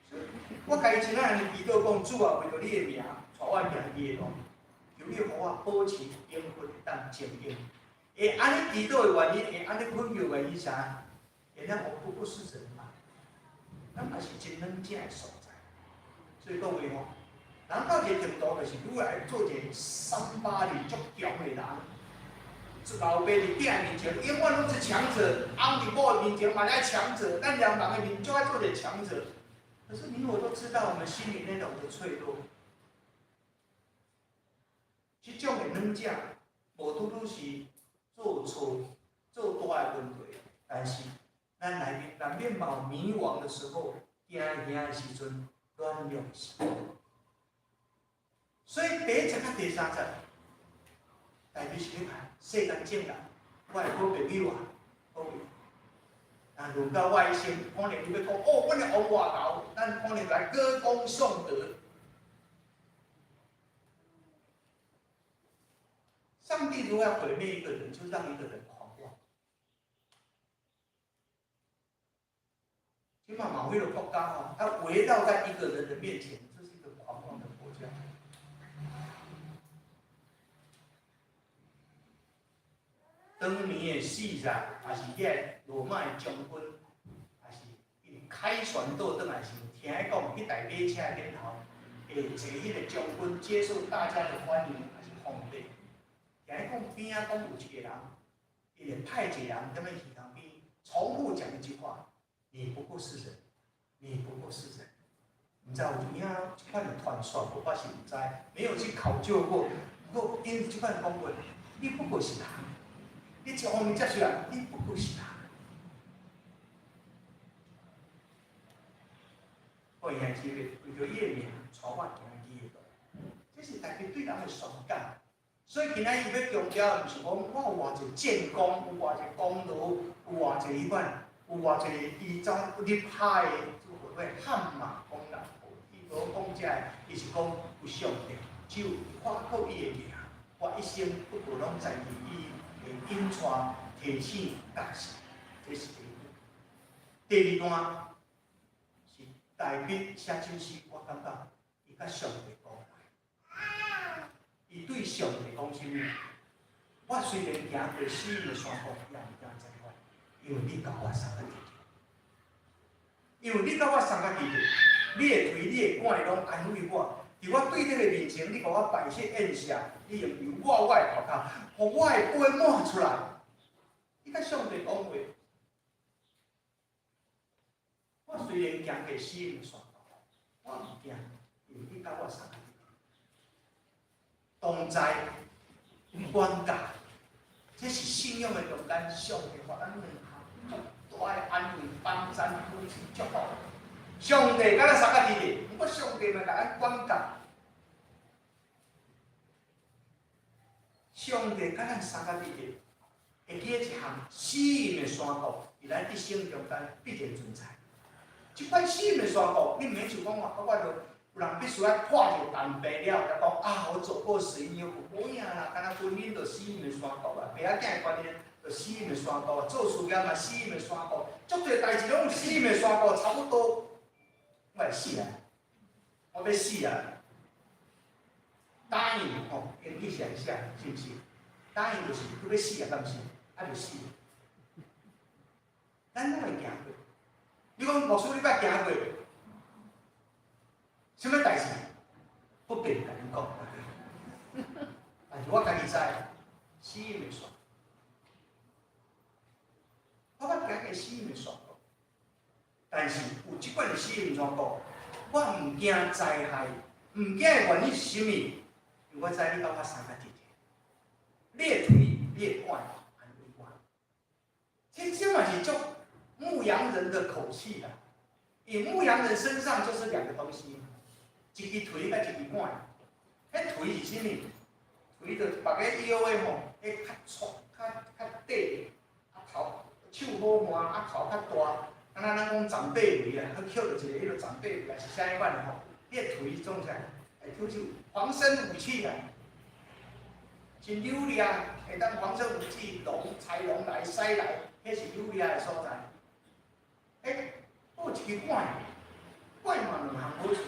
所以我家己真愛按呢祈禱講，主啊，為著你的名，帶我行你的路，求你予我保持靈魂當堅定。會按呢祈禱的原因，會按呢懇求的原因啥？因為咱我不過是人嘛，咱嘛是真軟正的所在。所以各位吼，人到一個程度，就是愈來做一個三八力足強的人。老爸佇囝面前，永遠攏是強者；翁佇某的面前嘛愛強者，咱兩人的面就愛做一個強者。可是你我都知道，我們心裡那種的脆弱。這種的軟者，無拄拄是做錯、做大的問題。但是咱內面難免嘛有迷惘的時候，驚嚇的時陣，軟弱時。所以第一節佮第三節，代表是欲看世間證人，我的好朋友啊，各位，啊，輪到我一生，可能你欲講哦，阮的王偌𠢕，咱可能來歌功頌德。上帝如果要毀滅一個人，就讓一個人狂妄。起碼某一個國家吼，它圍繞在一個人的面前，這是一個狂妄的國家。當年的死者，也是遐羅馬的將軍，也是伊凱旋倒轉來時，聽講彼台馬車頂頭會坐彼個將軍，接受大家的歡迎，也是皇帝。聽講邊仔講有一個人，伊會派一個人踮咧魚塘邊，重複講一句話：你不過是人，你不過是人。毋知有影這款的傳說，我是毋知，沒有去考究過。不過𪜶這款講話，你不過是人。你一方面接受人，你不過是人。我兄弟為著伊的名，帶我行義的路，這是大家對人的宣講。所以今仔日欲強調的，毋是講我有偌濟戰功，有偌濟功勞，有偌濟彼款，有偌濟伊怎入拍的，這個所謂汗馬功勞。伊無講這个，伊是講有上帝，只有誇口伊的名，我一生不過攏在伊的引帶、提醒、教示，這是第一段。第二段是大衛寫這首詩，我感覺伊佮上帝講話，伊對上帝講啥物？我雖然行過死蔭的山谷，也毋驚災禍，因為你佮我相佮佇，因為你佮我相佮佇，你的槌、你的竿攏安慰我。佇我對敵的面前，你共我擺設宴席，你用油抹我的頭殼，予我的杯滿出來。你佮上帝講話，我雖然行過死蔭的山谷，我毋驚，因為你佮我相佮。同在管教，這是信仰的中間，上帝予咱兩項足大的安慰、幫贊、扶持、祝福。上帝佮咱相佮佇咧，毋過上帝嘛共咱管教。上帝佮咱相佮佇咧，會記得一項死蔭的山谷，佇咱一生中間必然存在。這款死蔭的山谷，你毋免想講話，我就有人必須愛看一個重病了，才講啊，我走過死蔭幽谷，無影啦，敢若婚姻就死蔭的山谷啊，爸仔囝的關係就死蔭的山谷啊，做事業嘛死蔭的山谷，足濟代誌攏有死蔭的山谷，差不多。我會死啊！我欲死啊！答應吼，英語是按寫，是毋是？答應就是你欲死啊，敢毋是？啊，就死。咱攏會行過。你講牧師，你捌行過？啥物代誌？不便共你講。但是我家己知，死蔭的山。我捌行過死蔭的山谷。但是有這款的死蔭山谷，我毋驚災害，毋驚的原因是啥物？因為我知你佮我相佮佇咧，你的槌，你的竿，安慰我。這嘛是足牧羊人的口氣啦。因牧羊人身上就是兩個東西，一支槌佮一支竿。彼槌是啥物？槌就是縛在腰的吼，彼較粗、較較短，啊頭手好換，啊頭較大。敢若咱講長輩圍啊，去抾著一个彼落長輩圍，是啥物款的吼？彼个槌總起來，會拄是防身武器啊，真有力，會當防身武器，龍豺狼來獅來，彼是有力的所在。欸，閣有一支竿，竿嘛兩項好處。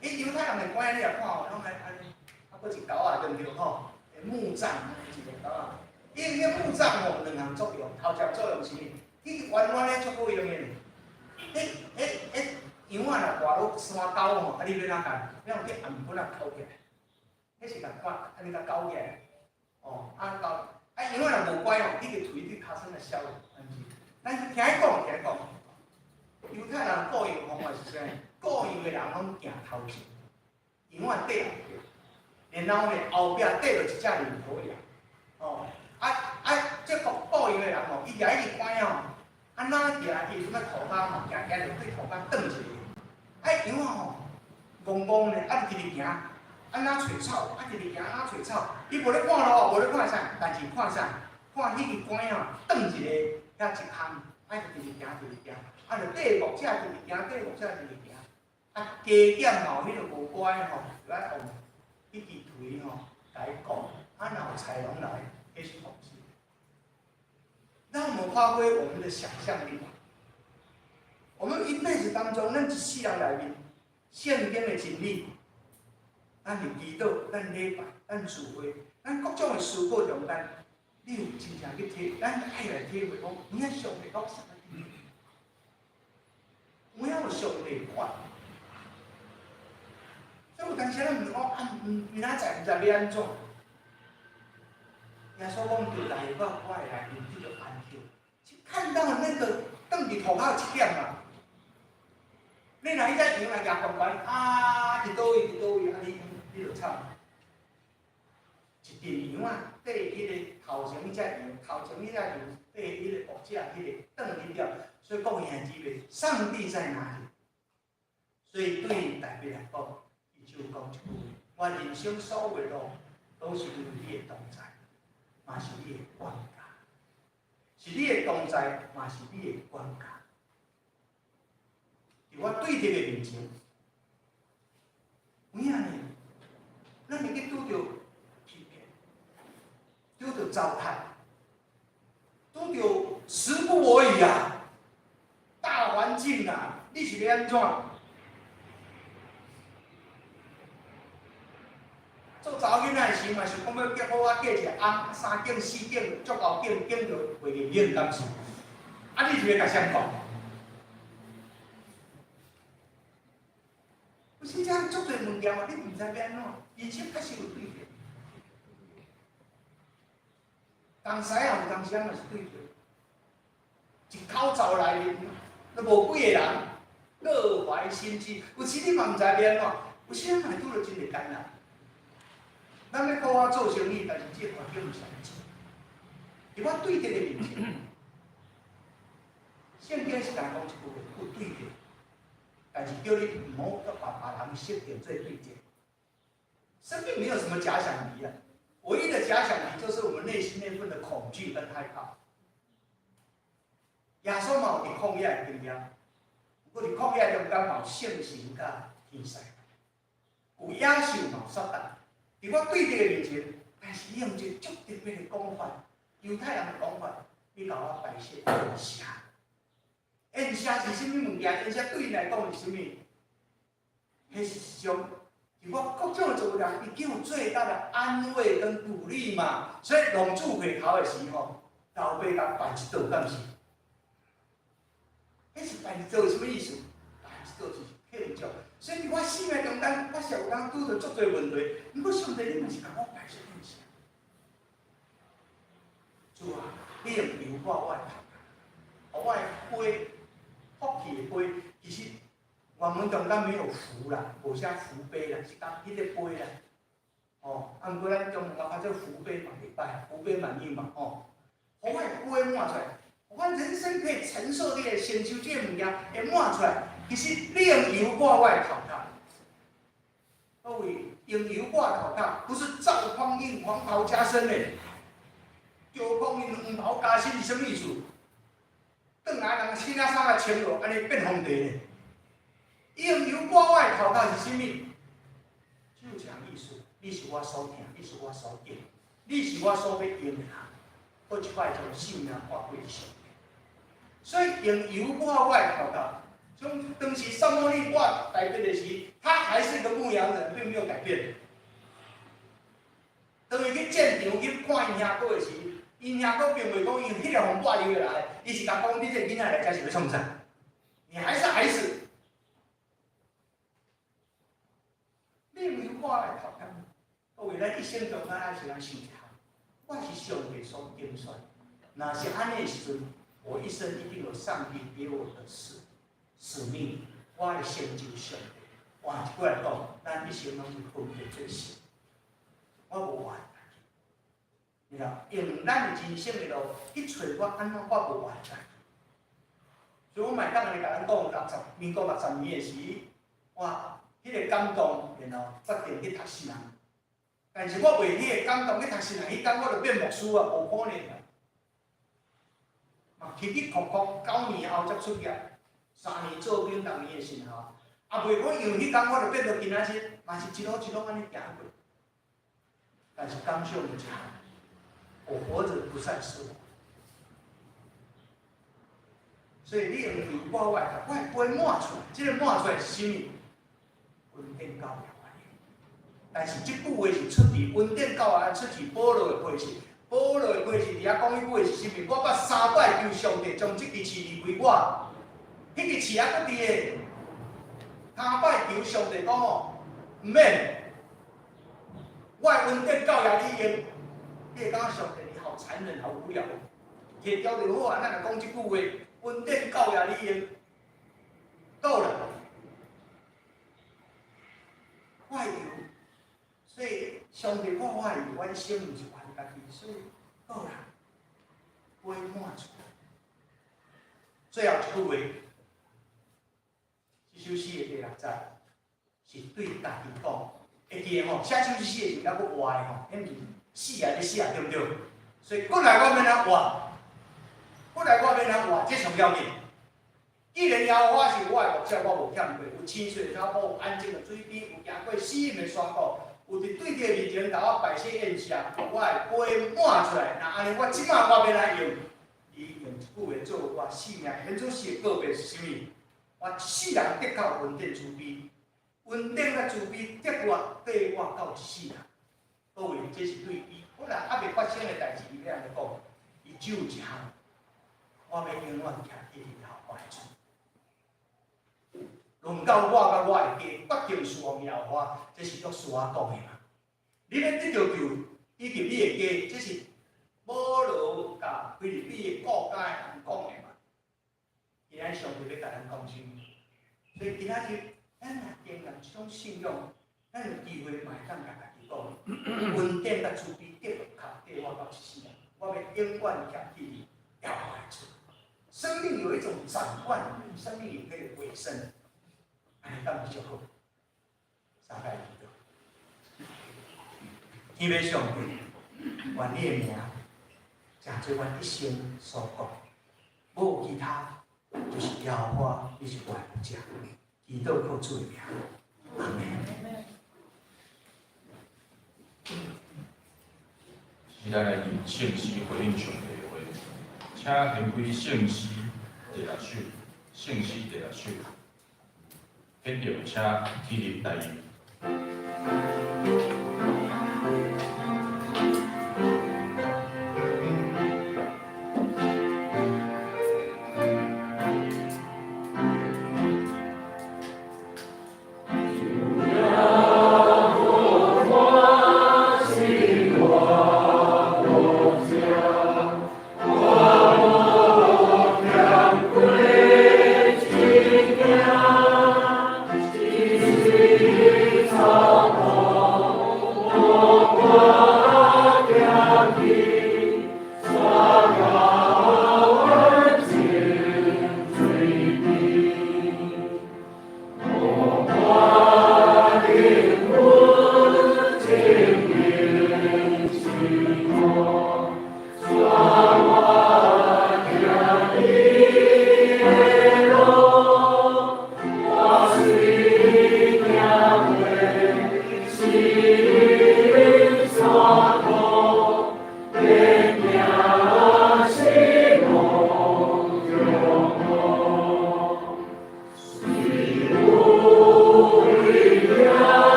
伊猶太人的竿你若看吼，攏愛按呢，啊，閣一鉤仔對毋對吼？木杖，一个鉤仔。伊彼木杖吼，兩項作用，頭一項作用是啥物？伊彎彎的足好用的。彼、彼、彼羊仔若跋落山溝吼，啊你欲按怎共？你用去頷棍仔勾起來，彼是共竿按呢共勾起來。哦，啊勾，啊羊仔若無乖吼，彼個槌對尻川來削，是毋是？但是聽伊講，聽伊講，猶太人顧羊方法是啥？顧羊的人攏行頭前，羊仔綴後壁，然後呢後壁綴著一隻領頭羊。哦，啊啊，這個顧羊的人吼，伊舉彼支竿吼。啊，哪行？伊有啥塗跤嘛？行行就對塗跤轉一下。啊，羊仔吼，戇戇咧，啊，直直行，啊，哪揣草，啊，直直行，哪揣草。伊無咧看路，無咧看啥，但是看啥？看彼支竿仔轉一下，遐一空，啊，就直直行，直直行，啊，就缀牧者直直行，缀牧者直直行，啊，加減吼，彼个無乖吼，就愛用彼支槌吼，共伊講，啊，若有豺狼來，彼是放心。讓我們發揮我們的想象力。我們一輩子當中，咱一世人內面，聖經的真理，咱佇祈禱，咱禮拜，咱聚會，咱各種的思考中間，你有真正去體，咱愛來體會講，有影上帝講啥物？有影有上帝看。所以有當時咱毋講啊，明仔載毋知欲按怎。耶穌講著來我我會來面得著安息。看到那個轉佇塗跤一點嘛，你若彼隻羊來舉懸懸啊，佇佗位佇佗位，啊你你就慘。一陣羊仔綴彼個頭前彼隻羊，頭前彼隻羊綴彼個牧者彼個轉去了，所以各位兄姊妹，上帝在哪裡？所以對大衛來講，伊就講一句話：我人生所有的路，都是因為你的同在，嘛是你的管教。是你的同在，嘛是你的管教。佇我對敵的面前，有影呢？咱會去拄著欺騙，拄著糟蹋，拄著時不我與啊！大環境啊，你是欲按怎？做查某囡仔的時，嘛想講欲結好啊，嫁一個翁，三間四間，足夠間，間著袂認認敢是？啊，你是欲共誰講？有時這足濟物件嘛，你毋知欲按怎，人生確實有對敵。同時也有當時嘛是對敵，一口罩內面都無幾个人，各懷心機。有時你嘛毋知欲按怎，有時嘛會拄著真濟艱難。咱欲好好做生意，但是這個環境毋是按呢做。佇我對敵的面前，聖經是共講一句話，有對敵，但是叫你毋好閣共別人設定做對敵。生命沒有什麼假想敵啊，唯一的假想敵就是我們內心那份的恐懼跟害怕。耶穌嘛有佇曠野的經驗，不過佇曠野中間嘛有聖神佮天使，有野獸嘛有撒旦。佇我對敵的面前，但是伊用一個足特別的講法，猶太人的講法，你共我擺設宴席。宴席是啥物物件？宴席對𪜶來講是啥物？彼是上，佇我各種的做人，伊給我最大的安慰跟鼓勵嘛。所以浪子回頭的時候，老爸共辦一桌，敢毋是？彼是辦一桌是啥物意思？辦一桌就是慶祝。所以佇我生命中間，我是有當拄著足濟問題。毋過上帝，你嘛是共我擺設宴席。主啊，你用油抹我的頭，予我的杯，福氣的杯，其實原文中間沒有福啦，無寫福杯啦，是講彼個杯啦。哦，啊，毋過咱中文較做福杯嘛袂歹，福杯滿溢嘛，吼。予我的杯滿出來，我人生可以承受這個承受這個物件會滿出來。其實你用油抹我的頭殼，各位用油抹頭殼，不是趙匡胤黃袍加身嘞。趙匡胤黃袍加身是啥物意思？轉來人穿仔衫仔穿落，按呢變皇帝咧。伊用油抹我的頭殼是啥物？就這意思，你是我所疼，你是我所敬，你是我所欲用的人，閣一擺將性命掛過上帝。所以用油抹我的頭殼。從當時撒母耳抹大衛的時，他還是一個牧羊人，並沒有改變。當伊去戰場去看𪜶兄哥的時，𪜶兄哥並袂講𪜶彼個予抹入來，伊是共講你這個囡仔來遮是欲創啥？你還是孩子，你用油抹來頭殼，各位咱一生中間愛是來想一下，我是上帝所揀選，若是按呢的時陣，我一生一定有上帝給我的使命，我會成就上帝。換一句來講，咱一生攏是分別做聖，我無活家己。你知用咱的人生的路去揣我按怎，我無活家己。所以我嘛會當按呢共咱講，民國六十年的時，我彼個感動，然後決定去讀神學。但是我袂彼個感動去讀神學，彼工我就變牧師啊，無可能啊。嘛起起伏伏，9年後才出業，3年做兵，6年的神校，也袂講因為彼工我就變到今仔日，嘛是一路一路按呢行過。但是感想有一項，我活著不再是我。所以你用油抹我，我會杯抹出來，這個抹出來是啥物？恩典教會。但是這句話是出佇恩典教會，出自保羅的批示。保羅的批示佇遐講彼句話是啥物？我捌三擺求上帝將這支刺離開我，彼支刺猶閣佇咧。三擺求上帝講吼，毋免，我的恩典夠予你用。你會感覺上帝你好殘忍，好無聊。提條就好啊，咱若講這句話，恩典夠予你用，夠了。我的油，所以上帝看我的油，我的生毋是還家己，所以夠啦，杯滿出來。最後一句話，這首詩的第六節，是對家己講。會記得吼，寫這首詩的時陣猶閣活的吼，彼是死也咧寫，對毋對？所以過來我欲按怎活，過來我欲按怎活，這上要緊。既然耶和華是我的牧者，我無欠過。有青翠的草埔，有安靜的水邊，有行過死蔭的山谷，有佇對著面前共我擺設宴席，我的杯滿出來。若按呢，我這擺我欲按怎用？伊用一句話做我生命顯出是的告別是啥物？我一世人得到恩典慈悲，恩典佮慈悲得我綴我到一世人。各位，這是對伊本來猶未發生的代誌，伊欲按怎講？伊只有一項，我欲永遠徛佇耶和華的厝。論到我佮我的家，決定事奉耶和華，這是約書亞講的嘛？你欲得著救，以及你的家，這是保羅共腓立比的國家的人講的嘛？今仔日上帝欲共咱講啥物？所以今仔日咱若堅強這種信仰，咱有機會嘛會當共家己講，恩典佮慈悲得紡我到一世人，我欲永遠徛佇耶和華的厝。生命有一種轉換，生命也可以委身。按呢敢是足好？三擺祈禱，天父上帝，願你的名，成做阮一生所講，無其他，就是耶和華，你是我的牧者，祈禱靠主的名，阿們。是咱來用聖詩回應上帝的話，請掀開聖詩第六首，聖詩第六首。現在請起立代言。一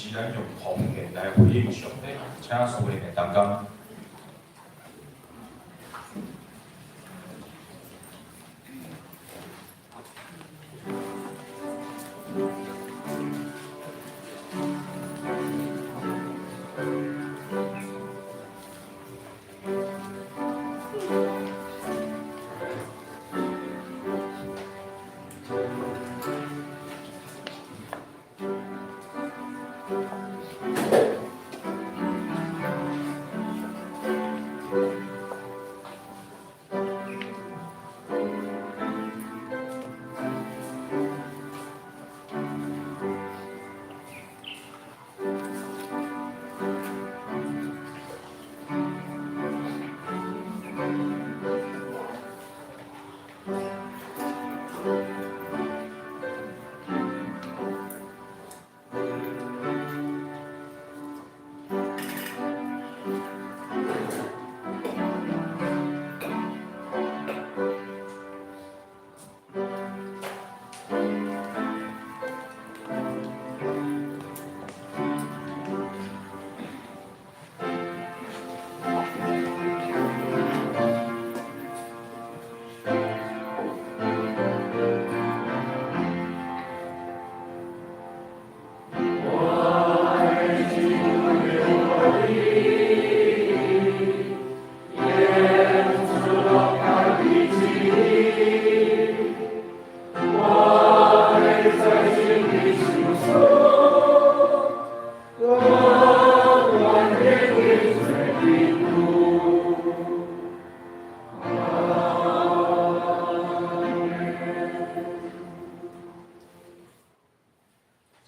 是咱用奉獻來回應上帝，請司靈的同工。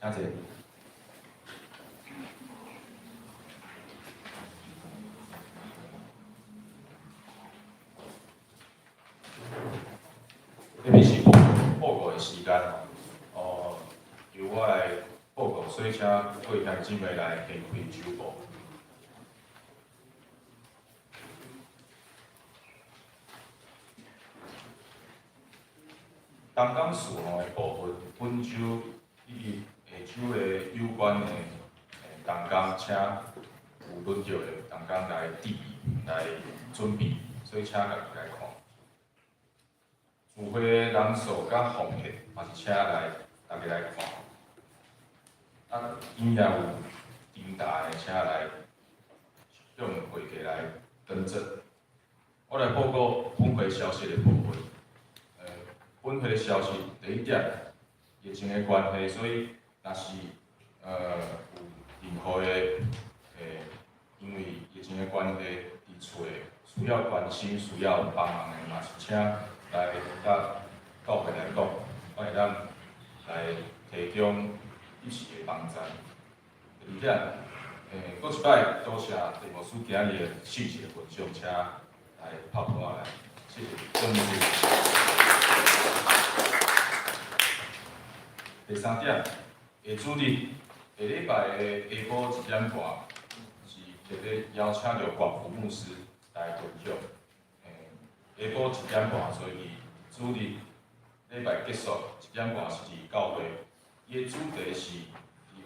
請坐。這邊是報告的時間，哦，由我來報告，所以請各位兄姊妹來掀開周報。同工事項的部分，本週以及下週的有關的同工，請有輪著的同工來注意、來準備，所以請家己來看。聚會人數佮奉獻，嘛是請來大家來看。啊，因也有重大的，請來向會計來更正。我來報告本會消息的部分。本會的消息，第一點，疫情的關係，所以若是有任何的因為疫情的關係，佇厝的需要關心、需要幫忙的，嘛是請來佮教會來講，我會當來提供一時的幫助。第二點，閣一擺多謝鄭牧師今日的信息的分享，請來拍鼓來，謝謝鄭牧師。第三點，下主日下禮拜的下晡1點半，是特別邀請著郭福牧師來分享。下晡1點半，所以主日禮拜結束1點半是佇教會。伊的主題是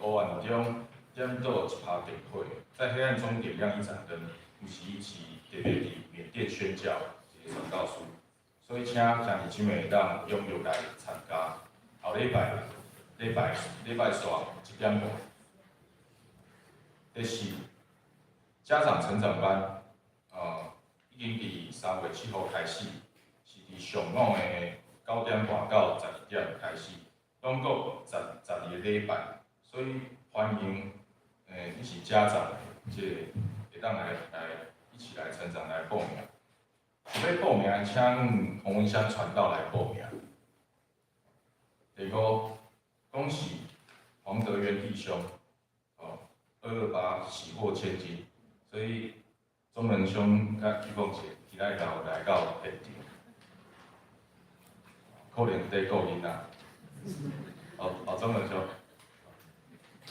佇黑暗中點著一跤電火，在黑暗中點亮一盞燈。有時是特別佇緬甸宣教一個傳道書，所以請兄弟姊妹當踴躍來參加。後禮拜禮拜四1點半。第四，家長成長班，已經佇3月7號開始，是佇上午的9點半到12點開始，總共十二個禮拜，所以歡迎，你是家長的，這個會當來一起來成長來報名。想欲報名，請洪文香傳道來報名。第五，恭喜黃德元弟兄，哦，228喜獲千金，所以鍾仁兄佮李鳳姐今仔日來到現場，可能在顧囡仔。哦哦，鍾仁兄，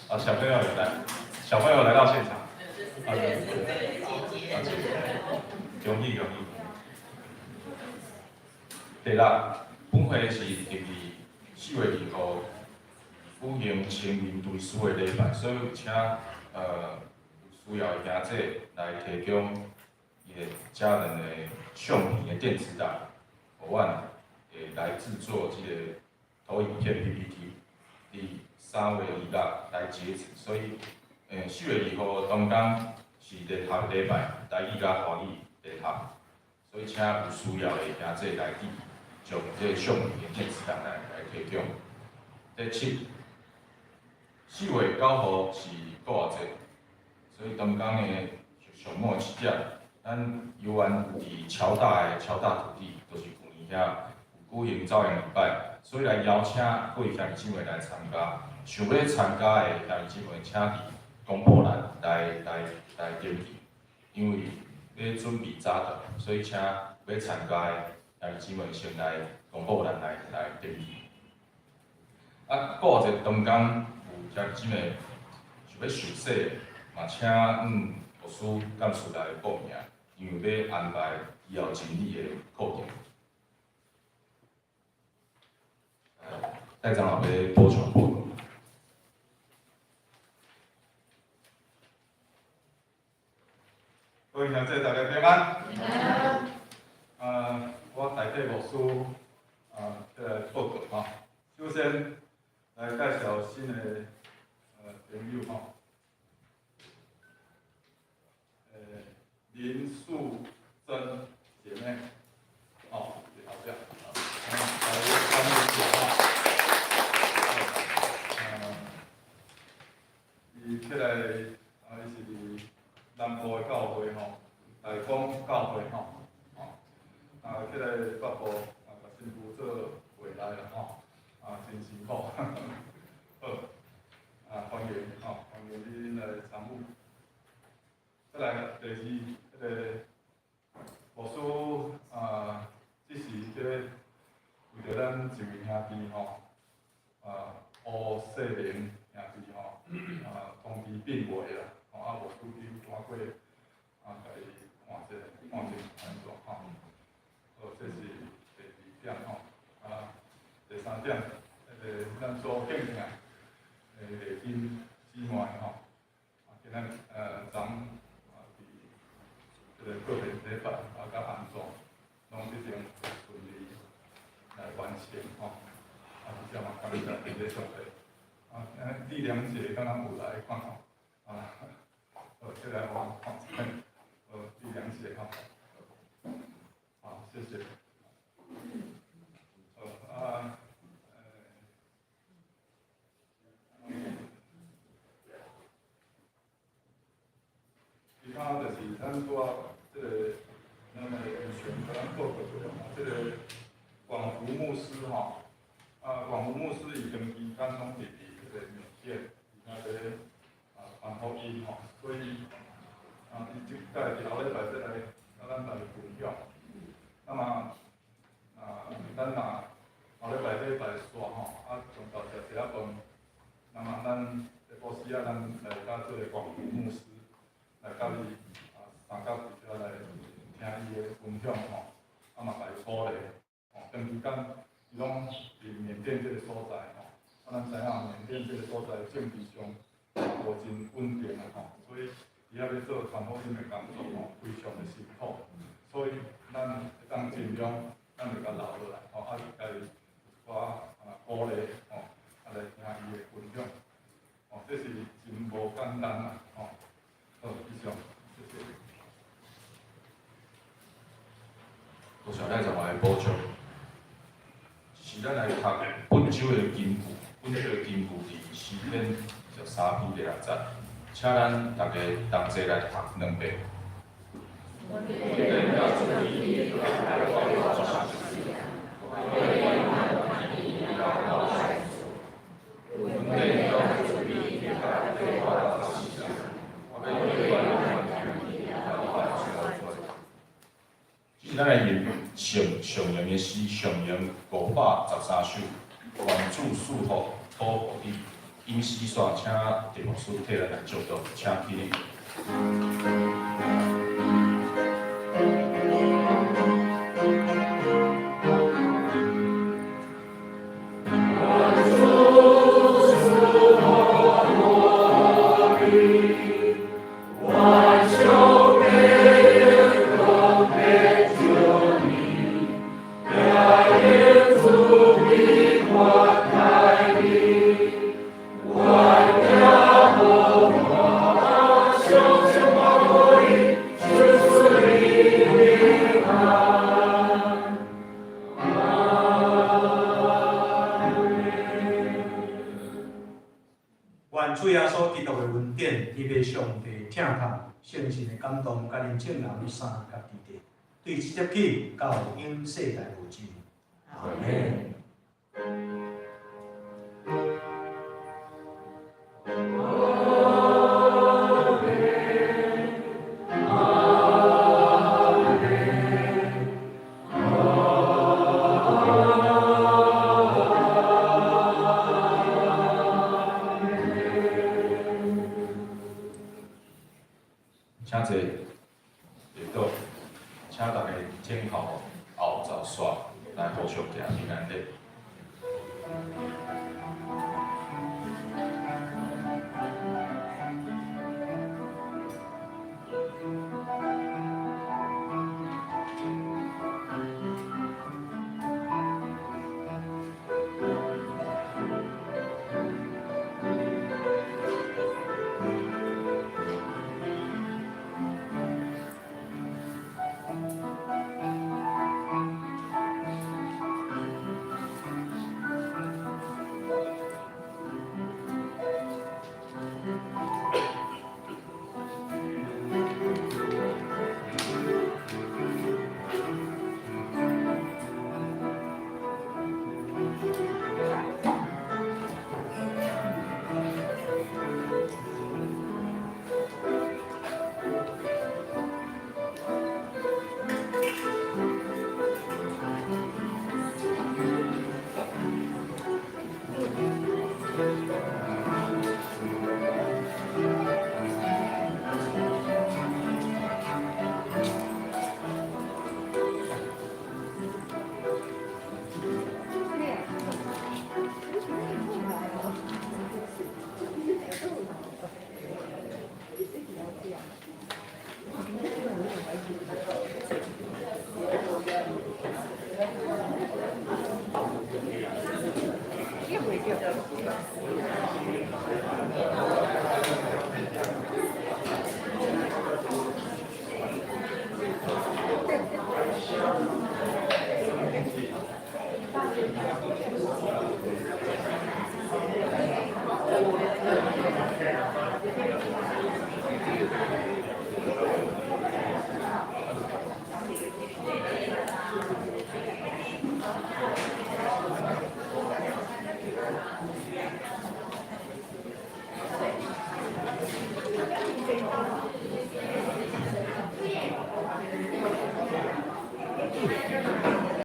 啊，小朋友也來，小朋友來到現場。啊，姐姐，恭喜恭喜。第六，本會是佇4月2號，阮舉行青年追思的禮拜，所以請有需要的兄弟來提供伊的家人的相片的電子檔，予阮會來製作這個投影片 PPT，佇3月26來截止，所以4月2號當工是聯合禮拜，台語佮華語聯合，所以請有需要的兄弟來佇將這個相片的電子檔來提供。第七，4月9號是復活節，所以當工的上午7點，咱猶原佇僑大的僑大土地，就是舊年遐有舉行早營禮拜，所以來邀請各位兄弟姊妹來參加。想欲參加的兄弟姊妹，請佇公布欄來登記，因為欲準備早頓，所以請欲參加的兄弟姊妹先來公布欄來登記。啊，復活節當工有兄弟姊妹想欲受洗的，嘛請牧師幹事來報名，因為欲安排以後真理的課程。戴長老欲補充報告。各位兄弟，大家平安。我代替牧師起來報告吼。首先來介紹新的朋友吼。林素貞姐妹，哦，佇後壁，來參與一下吼。伊起來，伊是佇南部的教會吼，大光教會吼，起來北部共新婦做回來啦吼，真辛苦，好，歡迎吼，歡迎恁來參與。再來第二，彼个牧師這是這个為著咱一位兄弟吼，胡世明兄弟吼，通知病危啦，吼，牧師去趕過，共伊看者，看者按怎吼。好，這是第二點吼，第三點，彼个咱所敬聽的麗珍姊妹吼，今仔昨佇這个告別禮拜佮安葬，攏已經順利來完成吼，這嘛感謝天父上帝。麗良姐敢若有來看吼，好，這來我看一下，好，麗良姐吼，好，謝謝。好啊，其他就是咱拄仔這个，咱的以前共咱報告過嘛，這個廣福牧師吼，廣福牧師伊長期間攏佇彼個緬甸，佇遐咧傳福音吼，所以伊這擺佇後禮拜欲來佮咱來分享。那麼咱若後禮拜禮拜煞吼，中晝食一下飯，那麼咱下晡時仔，咱來佮這個廣福牧師來佮伊相佮佇遮來聽伊的分享吼，嘛共伊鼓勵吼，長期間伊攏佇緬甸這個所在吼，咱知影緬甸這個所在政治上無真穩定啊吼，所以佇遐欲做傳福音的工作吼，非常的辛苦，所以咱會當盡量，咱就共留落來吼，共伊一寡鼓勵吼，來聽伊的分享，吼，這是真無簡單啊吼。好，以上，謝謝。多謝賴長老的補充。是咱來讀本周的金句，本周的金句佇詩篇23篇第6節，請咱大家同齊來讀兩遍。咱來吟上上吟的詩，上吟513首，願主賜福保護你。吟詩煞，請鄭牧師替咱來祝禱，請起立。願主賜願主耶穌基督的恩典、天父上帝疼痛、聖神的感動，佮恁眾人三佮弟弟，對這節起到永世代無盡。阿們。請坐，下倒，請大家靜候後奏煞來互相行平安禮。